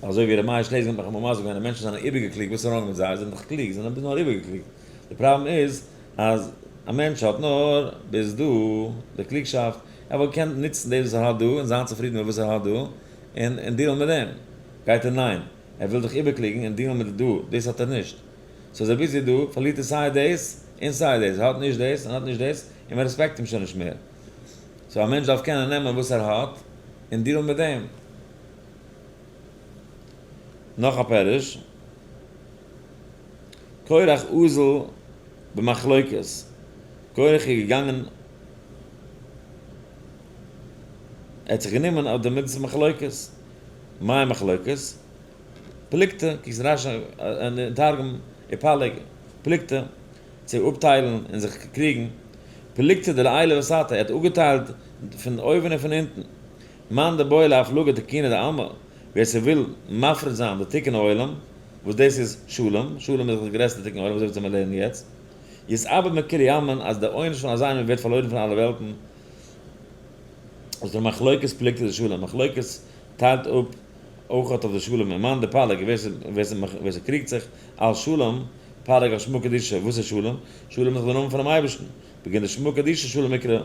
אזוי ווי ר' מאיר שלעזינגער האט מיך אמאל מסביר געווען אז מענטשן זענען איבערגעקלוגט, וואס איז wrong מיט זיי? זיי זענען דאך קלוג, זיי זענען נאר איבערגעקלוגט. די פראבלעם איז אז א מענטש האט נאר ביז דא די קלוגשאפט, ער וואלט געקענט נוצן דאס וואס ער האט דא און זיין צופרידן מיט וואס ער האט דא און און deal ן מיט דעם. גייט ער ניין, ער וויל דאך איבערקלוגן און deal ן מיט די דא, דאס האט ער נישט. so איז ער busy דא, פארלירט ער סיי דאס און סיי דאס, ער האט נישט דאס און האט נישט דאס, און מען רעספעקט אים שוין נישט מער. so א מענטש דארף קענען נעמען וואס ער האט און deal ן מיט דעם. נאך א פירוש, קורח אזל במחלוקת, קורח איז געגאנגען, ער האט זיך גענומען אויף די מידת מחלוקת, מאי מחלוקת? פלוגתא, קוקסט רש"י און תרגום ופליג, פלוגתא, צו אפטיילן און זיך קריגן, פלוגתא דלעילא ותתא, ער האט אפגעטיילט פון אויבן און פון אונטן, מאן דבעי לאפלוגא תיקונא דעלמא, ווער ס'וויל מפריד זיין די תיקון העולם, וואס דאס איז שלום, שלום איז דאך די גרעסטע תיקון העולם אזוי ווי מיר לערנען יעצט, יתאבד מכולהו עלמין אז די עונש פון אזא איינער ווערט פארלוירן פון אלע וועלטן, איז דער מחלוקת פלוגתא דשלום, מחלוקת טיילט אפ אויך אויף די שלום, און מאן דפליג ווער ס'קריגט זיך על שלום, פליג על שמא קדישא, וואס איז שלום? שלום איז דאך די נאמען פונעם אייבערשטן, בגין דשמא קדישא שלום אקרי,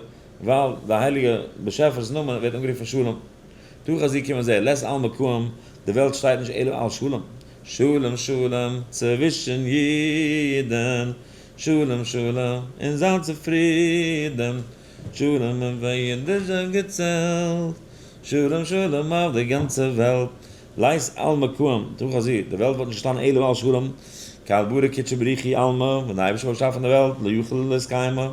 ווייל די הייליגע באשעפער'ס נאמען ווערט אנגערופן שלום. תא חזי קום און זע, לית עלמא קאים, די וועלט שטייט נישט אלא על שלום. שלום שלום צווישן אידן, שלום שלום און זיין צופרידן, שלום אויף א אידישע געצעלט, שלום שלום אויף די גאנצע וועלט, לית עלמא קאים, תא חזי, די וועלט וואלט נישט געשטאנען אלא על שלום, כד ברא קודשא בריך הוא עלמא, ווען די אייבערשטער וואלט געשאפן די וועלט, לא יכיל להתקיימא.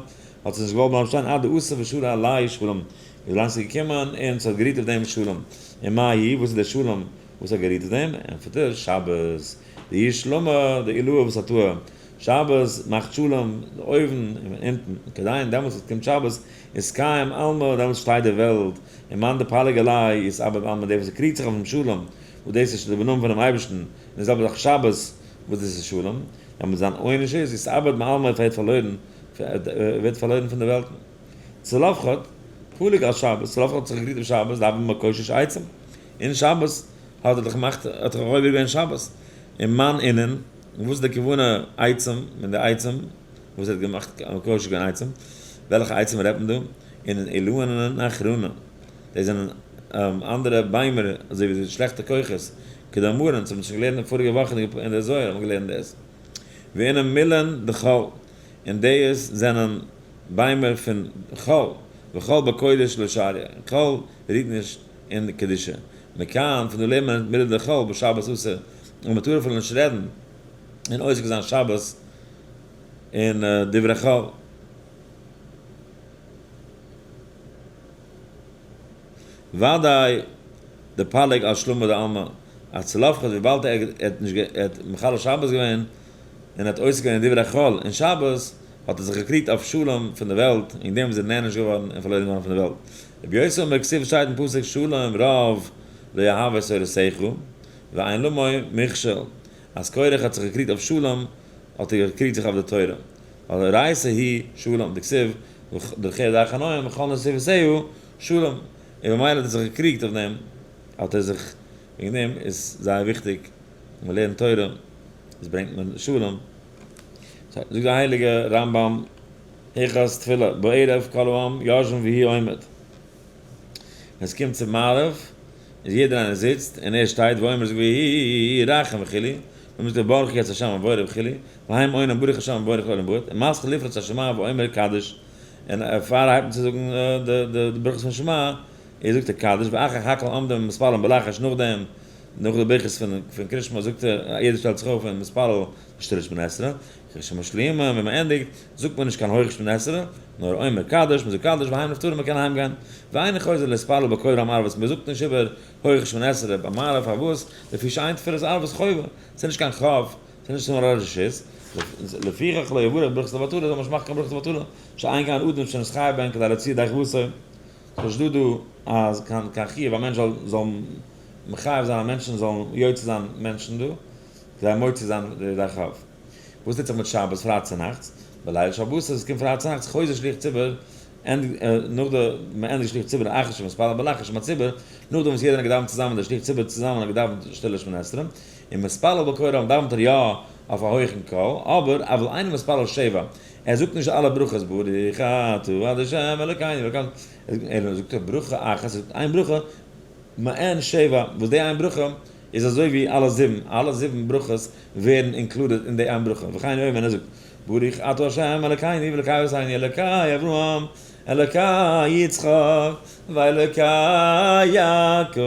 האט זיך נישט געוואלט בלייבן שטיין עד דאתא ושרי עליה שלום, ביז לאנג ס'איז געקומען און ס'האט גערוהט אויף דעם שלום. און מאי היא, וואס איז דער שלום וואס האט גערוהט אויף דעם? ענטפערט ער, שבת, דאיהי שלמא דעילאה ותתאה, שבת מאכט שלום אויבן און אונטן, כדין דעמאלטס וואס קומט שבת איז קיים עלמא, דעמאלטס שטייט די וועלט, און מאן דפליג עליה יתאבד בעלמא, דער וואס קריגט זיך אויפן שלום, וואס דאס איז די נאמען פונעם אייבערשטן, און די זעלבע זאך שבת וואס דאס איז שלום, דעמאלטס זיין עונש איז יתאבד בעלמא, ער ווערט פארלוירן, ווערט פארלוירן פון די וועלטן. צלפחד, פליג על שבת, צלפחד האט זיך געקריגט אויף שבת, דהוה מקושש עצים, אין שבת האט ער דאך געמאכט, האט ער עובר געווען שבת, און מאן אינון, און וואס איז די כוונה עצים, מיט די עצים, וואס ער האט געמאכט מקושש געווען עצים, וועלכע עצים רעדט מען דא, אינון אילנא אחרנא, דאס זענען אנדערע ביימער, אזוי ווי די שלעכטע כוחות, כדאמרן, אונז האבן שוין געלערנט פאריגע וואך אין די זוהר האבן מיר געלערנט דאס, ואינון מילין דחול, און דאס זענען ביימער פון חול, וחול בקודש לא שריא, חול רוהט נישט אין קדושה, מכאן פון דא לערנט מען מילי דחול בשבת אסור, און מען טאר אפילו נישט רעדן און עוסק זיין שבת אין דברי חול. ודאי דפליג על שלמא דעלמא, אז צלפחד וויבאלד ער האט נישט ער האט מחלל שבת געווען און האט עוסק געווען אין דברי חול אין שבת, האט ער זיך געקריגט אויף שלום פון די וועלט, און דעם איז ער נענש געווארן און פארלוירן געווארן פון די וועלט. רבי יוסי אומר כתיב שטייט אין פסוק שלום רב לא יאהב את תורתך ואין למו מכשול, אז קורח האט זיך געקריגט אויף שלום האט ער געקריגט זיך אויף די תורה, ווייל אורייתא היא שלום, דכתיב דרכיה דרכי נועם וכל נתיבותיה שלום, און ממילא האט ער זיך געקריגט אויף דעם, האט ער זיך, וועגן דעם איז זייער וויכטיג מען לערנט תורה, עס ברענגט מען שלום. זאגט דער הייליגער רמב ם, הלכות תפילה, בערב כל העם יושבין והוא עומד. ווען עס קומט צו מעריב, איז יעדער איינער זיצט און ער שטייט ואומר זאגט והוא רחום וכו', און מ'זאגט ברכו את השם המבורך וכו', והם עונים ברוך השם המבורך לעולם ועד, און מתחיל לפרוס השמע ואומר קדיש, און פאר ער הייבט אן צו זאגן די ברכות פון שמע, איז זאגט ער קדיש, ואחר כך הכל עומדים ומתפללים בלחש, נאכדעם נאך די ברכות פון קריאת שמע זאגט ער, יעדער שטעלט זיך אויף און מתפלל שטילע שמונה עשרה, כשמשלימים ווען מען ענדיגט, זאגט מען נישט קיין הויכע שמונה עשרה, נאר אומר קדיש, מען זאגט קדיש והיים נפטרים מען קען אהיים גיין, ואינו חוזר להתפלל בקול רם ערבית, מען זאגט נישט איבער הויכע שמונה עשרה ביי מעריב פארוואס, לפי שאין תפילת ערבית חובה, ס'איז נישט קיין חוב, ס'איז נישט נאר א רשות, לפיכך לא יברך ברכת לבטלה, זאל מען נישט מאכן קיין ברכת לבטלה, שאין כאן אדם שנתחייב בהן כדי להוציא ידי חובתו, ס'איז נישט דא דא אז קיין חיוב א מענטש זאל מחייב זיין אז מענטשן זאלן יוצא זיין מענטשן דא, כדי מוציא זיין ידי חוב. וואס טוט זיך מיט שבת פרייטאג צונאכטס? בליל שבת עס קומט פרייטאג צונאכטס חוזר שליח ציבור, נאך די מען ענדיגט שליח ציבור אחר שמתפלל בלחש עם הציבור, נאכדעם וואס יעדער האט געדאווענט צוזאמען דער שליח ציבור צוזאמען האט געדאווענט שטילע שמונה עשרה, און מתפלל בקול רם דאווענט ער יא אויף א הויכן קול, אבער אבל אינו מתפלל שבע, ער זאגט נישט אלע ברכות ברוך אתה ה' אלוקינו מלך העולם, ער זאגט ברכה אחת, ער זאגט איין ברכה, מעין שבע, וואס די איין ברכה איז אזוי ווי אלע זיבן, אלע זיבן ברכות ווערן included אין די איין ברכה, וכן הוא ווען ער זאגט, ברוך אתה ה' אלקינו ואלקי אבותינו אלקי אברהם אלקי יצחק ואלקי יעקב,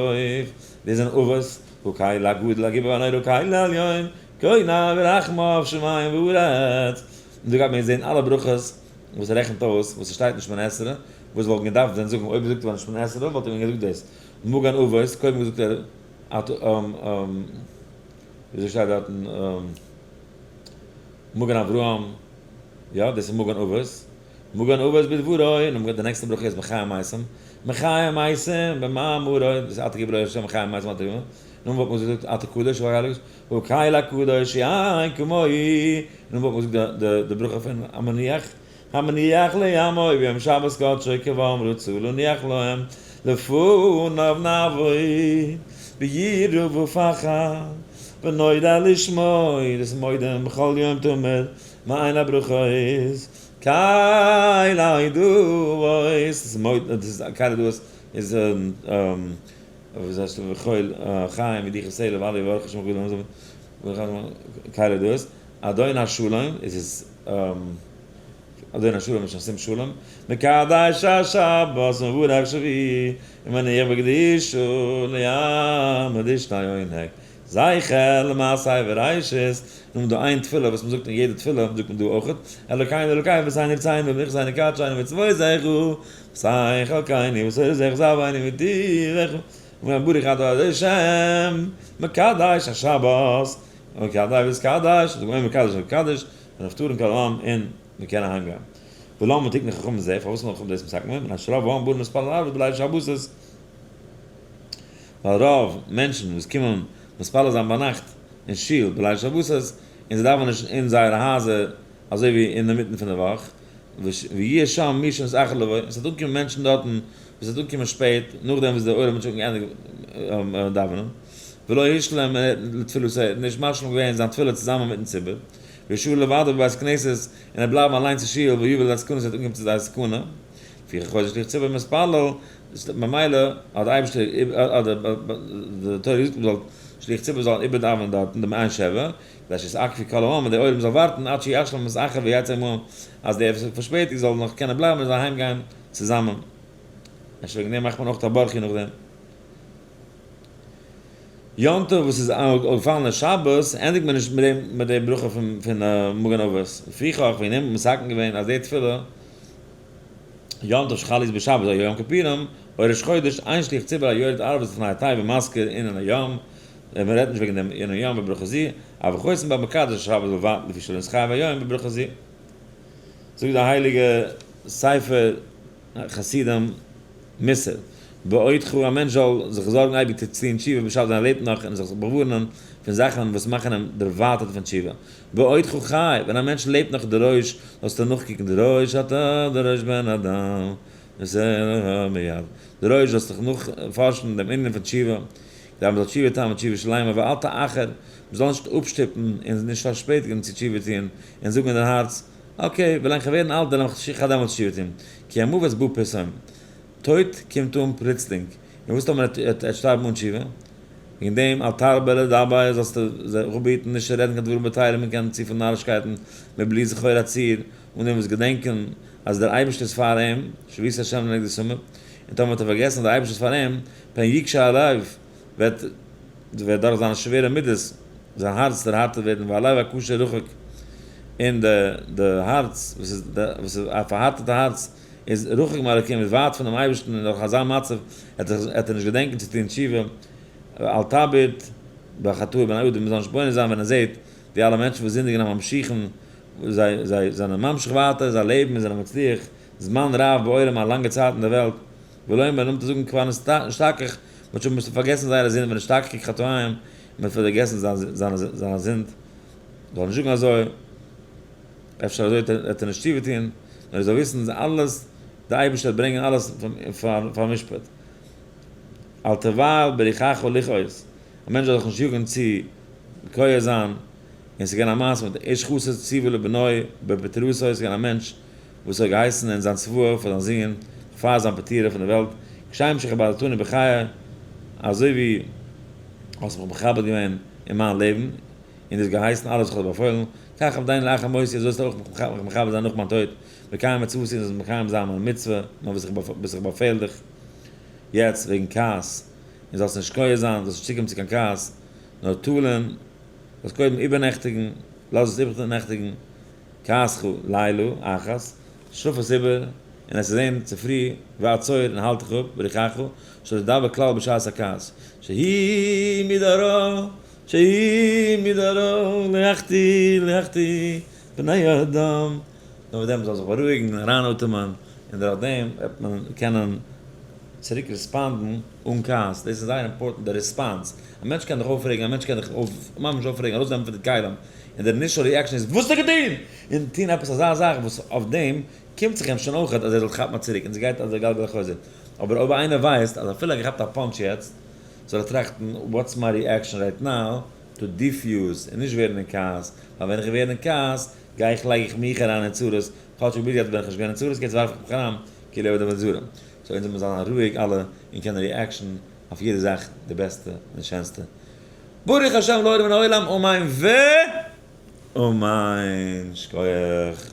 דאס זענען אבות, הקל הגדול הגיבור והנורא קל עליון, קונה ברחמיו שמים וארץ, און דא גייט מען זען אלע ברכות וואס ער רעכנט אויס וואס עס שטייט אין שמונה עשרה, וואס וואלט געדארפט ווען זאגן אויב זאגט ער שמונה עשרה וואלט ער ווען געזאגט דאס, מגן אבות, קודם זאגט ער וויאזוי שטייט דארטן מגן אברהם, יא דאס איז מגן אבות, מגן אבות בדברו, און די נעקסטע ברכה איז מחיה מתים, מחיה מתים במאמרו, דאס איז אתה גיבור השם מחיה מתים אתה גיבור, נו וואלט מען געזאגט אתה קדוש והייליג, הקל הקדוש אין כמוהו, נו וואלט מען געזאגט די ברכה פון המניח המניח לעמו ביום שבת קדשו כבם רצו להניח להם לפניו נבוא ביראה ופחד ונודע לשמו דאס מודים בכל יום תמיד מעין הברכות קל הודאות דאס מוד דאס קל הודאות איז ווי זאגסטו וכל חיים ידיך סלע ואל יברך שמך גדול קל הודאות אדון השלום איז עס אדון השלום איז שוין שים שלום, מקדש השבת מברך שביעי, ומניח בקדושה לעם דשתי עונג. זכר למעשי בראשית, נאכדעם דא איין תפילה וואס מען זאגט אין יעדע תפילה זאגט מען דא אויך, אלקינו אלקי אבותינו רצנו ונכסינו קדשנו במצוותיך ותן חלקנו בתורתך וצונו בתורתך אמן ברוך אתה ה' מקדש השבת מקדש ותקדש, זאגט מען מקדש ותקדש, ונפטרין כל העם און מען קען אהיים גיין. ולמה תיקנו חכמים זה, פארוואס האבן חכמים דאס מתקן געווען, מפני שרוב העם באים להתפלל ערבית בליל שבתות, ווייל רוב מענטשן וואס קומען מתפלל זיין ביינאכט אין שול בליל שבתות, און זיי דאווענען נישט אין זייערע הייזער אזוי ווי אינמיטן פון די וואך, ויהיה שם מי שנתאחר לבוא, און ס'וועט אנקומען מענטשן דארטן וואס וועט אנקומען שפעט נאכדעם וואס דער עולם האט שוין געענדיגט דאווענען, ולא השלים לתפילתו, ער האט נישט משלים געווען זיין תפילה צוזאמען מיטן ציבור, וישאר לבדו בבית כנסת, און ער בלייבן אליינס אין שול, ויבא לידי סכנה, ס'וועט אנקומען צו זייער סכנה, לפיכך חוזר שליח ציבור ומתפלל, ממילא האט דער אייבערשטער, האט די תורה געזאגט מ'זאל שליח ציבור זאל איבערדאווענען דארטן דעם איין שבע, כדי שיתעכבו כל העם, און דער עולם זאל ווארטן עד שישלים המתאחר ויצא עמהם, אז דער וואס האט פארשפעטיגט זאל נאך קענען בלייבן און זאל אהיימגיין צוזאמען. אפשר וועגן דעם מאכט מען אויך א ברכי נאכדעם. יום טוב וואס איז געפאלן אין שבת, ענדיגט מען נישט מיט דעם מיט די ברכה פון פון מגן אבות. לפיכך וועגן דעם האט מען מתקן געווען אז די תפילה יום טוב שחל להיות בשבת או יום כיפורים או ראש חודש אין שליח ציבור היורד ערבית לפני התיבה מזכיר ענין היום, מען רעדט נישט וועגן דעם ענין היום בברכה זו, אבל חותם בה מקדש השבת בלבד לפי שלא נתחייב היום בברכה זו. זאגט די הייליגע ספר חסידים מוסר, בעודך א מענטש זאל זיך זארגן אייביג צו טון תשובה בשעת ווען ער לעבט נאך און זיך באווארענען פון זאכן וואס מאכן אים דערווייטערט פון תשובה. בעודך חי, ווען א מענטש לעבט נאך דרוש, זאלסטו נאכקוקן דרוש אתה דרוש בן אדם מיד דרוש זאלסט דיך נאכפארשן דעם ענין פון תשובה, כדי מען זאל תשובה טאן מיט תשובה שלימה ואל תאחר, מען זאל נישט אפשטופן און נישט פארשפעטיגן צו תשובה טון און זאגן אין דיין הארץ, okay, ווילאנג כ'וועל ווערן אלט וועל איך דעמאלטס תשובה טון, כי המוות בא פתאום, טויט קומט אן פלוצלינג, און וואס טאמער ער וועט שטארבן אן תשובה? וועגן דעם אל תרבה לדבר זאלסטו זיך אפהיטן נישט צו רעדן קיין דברים בטלים און קיין צופיל נארישקייטן מבלי זכור הצור, אן דעם וואס געדענקען אז דער אייבערשטער איז פאר אים, שויתי השם לנגדי תמיד, און טאמער וועט ער פארגעסן אז דער אייבערשטער איז פאר אים, פן יקשה הלב, וועט וועט דורך זיינע שווערע מידות זיין הארץ דערהארטערט ווערן, והלב הקשה רחוק, און די די הארץ וואס איז וואס איז א פארהארטעטע הארץ איז רחוק מאלקים, איז ווייט פונעם אייבערשטן, און דורך אזא מצב וועט ער נישט געדענקען צו טון תשובה, אל תביט בחטאי בני אדם, מען זאל נישט בונה זיין ווען ער זעט די אלע מענטשן וואס זינדיגן הממשיכים, זיי זיי זענען ממשיך ווייטער זיי לעבן און זענען מצליח זמן רב בעולם א לאנגע צייט אין דער וועלט, ולא אמר נאמט זאגן כבר נשתכח, מען האט שוין פארגעסן זייערע זינד ונשתכחו חטאיהם, מען האט פארגעסן זיינע זיינע זינד, זאל נישט זאגן אזוי, אפשר אזוי וועט ער נישט תשובה טון, נאר ער זאל וויסן אז אלעס, דער אייבערשטער וועט ברענגען אלעס פאר משפט. אל תבעל ברוחך לכעוס, א מענטש זאל זיך נישט יאגן צו כועס זיין, און ס'איז געווען א מעשה מיט איש חסיד ציוה לבנו בפטירתו, ס'איז געווען א מענטש וואס האט געהייסן אין זיין צוואה פאר זיין זון פאר זיין פטירה פון די וועלט, כשם שכבדתני בחיי, אזוי ווי האסט מיך מכבד געווען אין מיין לעבן, און דו האסט געהייסן אלעס וואס איך האב דיר באפוילן, כך כבדני לאחר מותי, אזוי זאלסטו אויך מיך מכבד זיין נאך מיין טויט, מקיים מצוותי, און זאלסט מקיים זיין מיין מצוה, נאר וואס איך באפעל דיך יעצט וועגן כעס, און זאלסט נישט כועס זיין, זאלסט נישט צוקומען צו קיין כעס, נאר תלין, זאלסט קודם איבערנעכטיגן, לאז עס איבערנעכטיגן, כעסך לילה אחת, שלאף עס איבער, און עס איז זען צופרי, ועצור, און האלט דיך אפ, ברוחך, שלא תדבר כלל בשעת הכעס, שהיא מידה רעה, שהיא מידה רעה, להחטיא, להחטיא, בני אדם, נאר מיט דעם מ'זאל זיך בארואיגן און אריינאטעמען, און דורך דעם וועט מען קענען צוריק respond ן אן כעס, דאס איז זייער important די response, א מענטש קען דיך אויפרעגן, א מענטש קען דיך ממש אויפרעגן, ארויסנעמען פון די כלים, און דער initial reaction איז וואס האסטו געטון? און טון עפעס אזא זאך וואס אויף דעם קומט זיך אים שוין אויכעט אז ער זאל כאפן א צוריק, און ס'גייט אזוי גלגל החוזר, אבער אויב איינער ווייסט אז אפילו ער האט געכאפט א punch יעצט, זאל ער טראכטן what's my reaction right now to defuse און נישט ווערן אין כעס, ווייל ווען איך ווער אין כעס גיי איך לייג איך מיך אריין אין צרות, כאטשיג ביז יעצט בין איך נישט געווען אין צרות יעצט ווארף איך מיך אריין כאילו עבודה זרה. so אונז זאל מיר זיין רואיג אלע און קענען reaction אויף יעדע זאך די בעסטע און די שענסטע. ברוך השם לעולם מן העולם אמן ואמן. שכוח.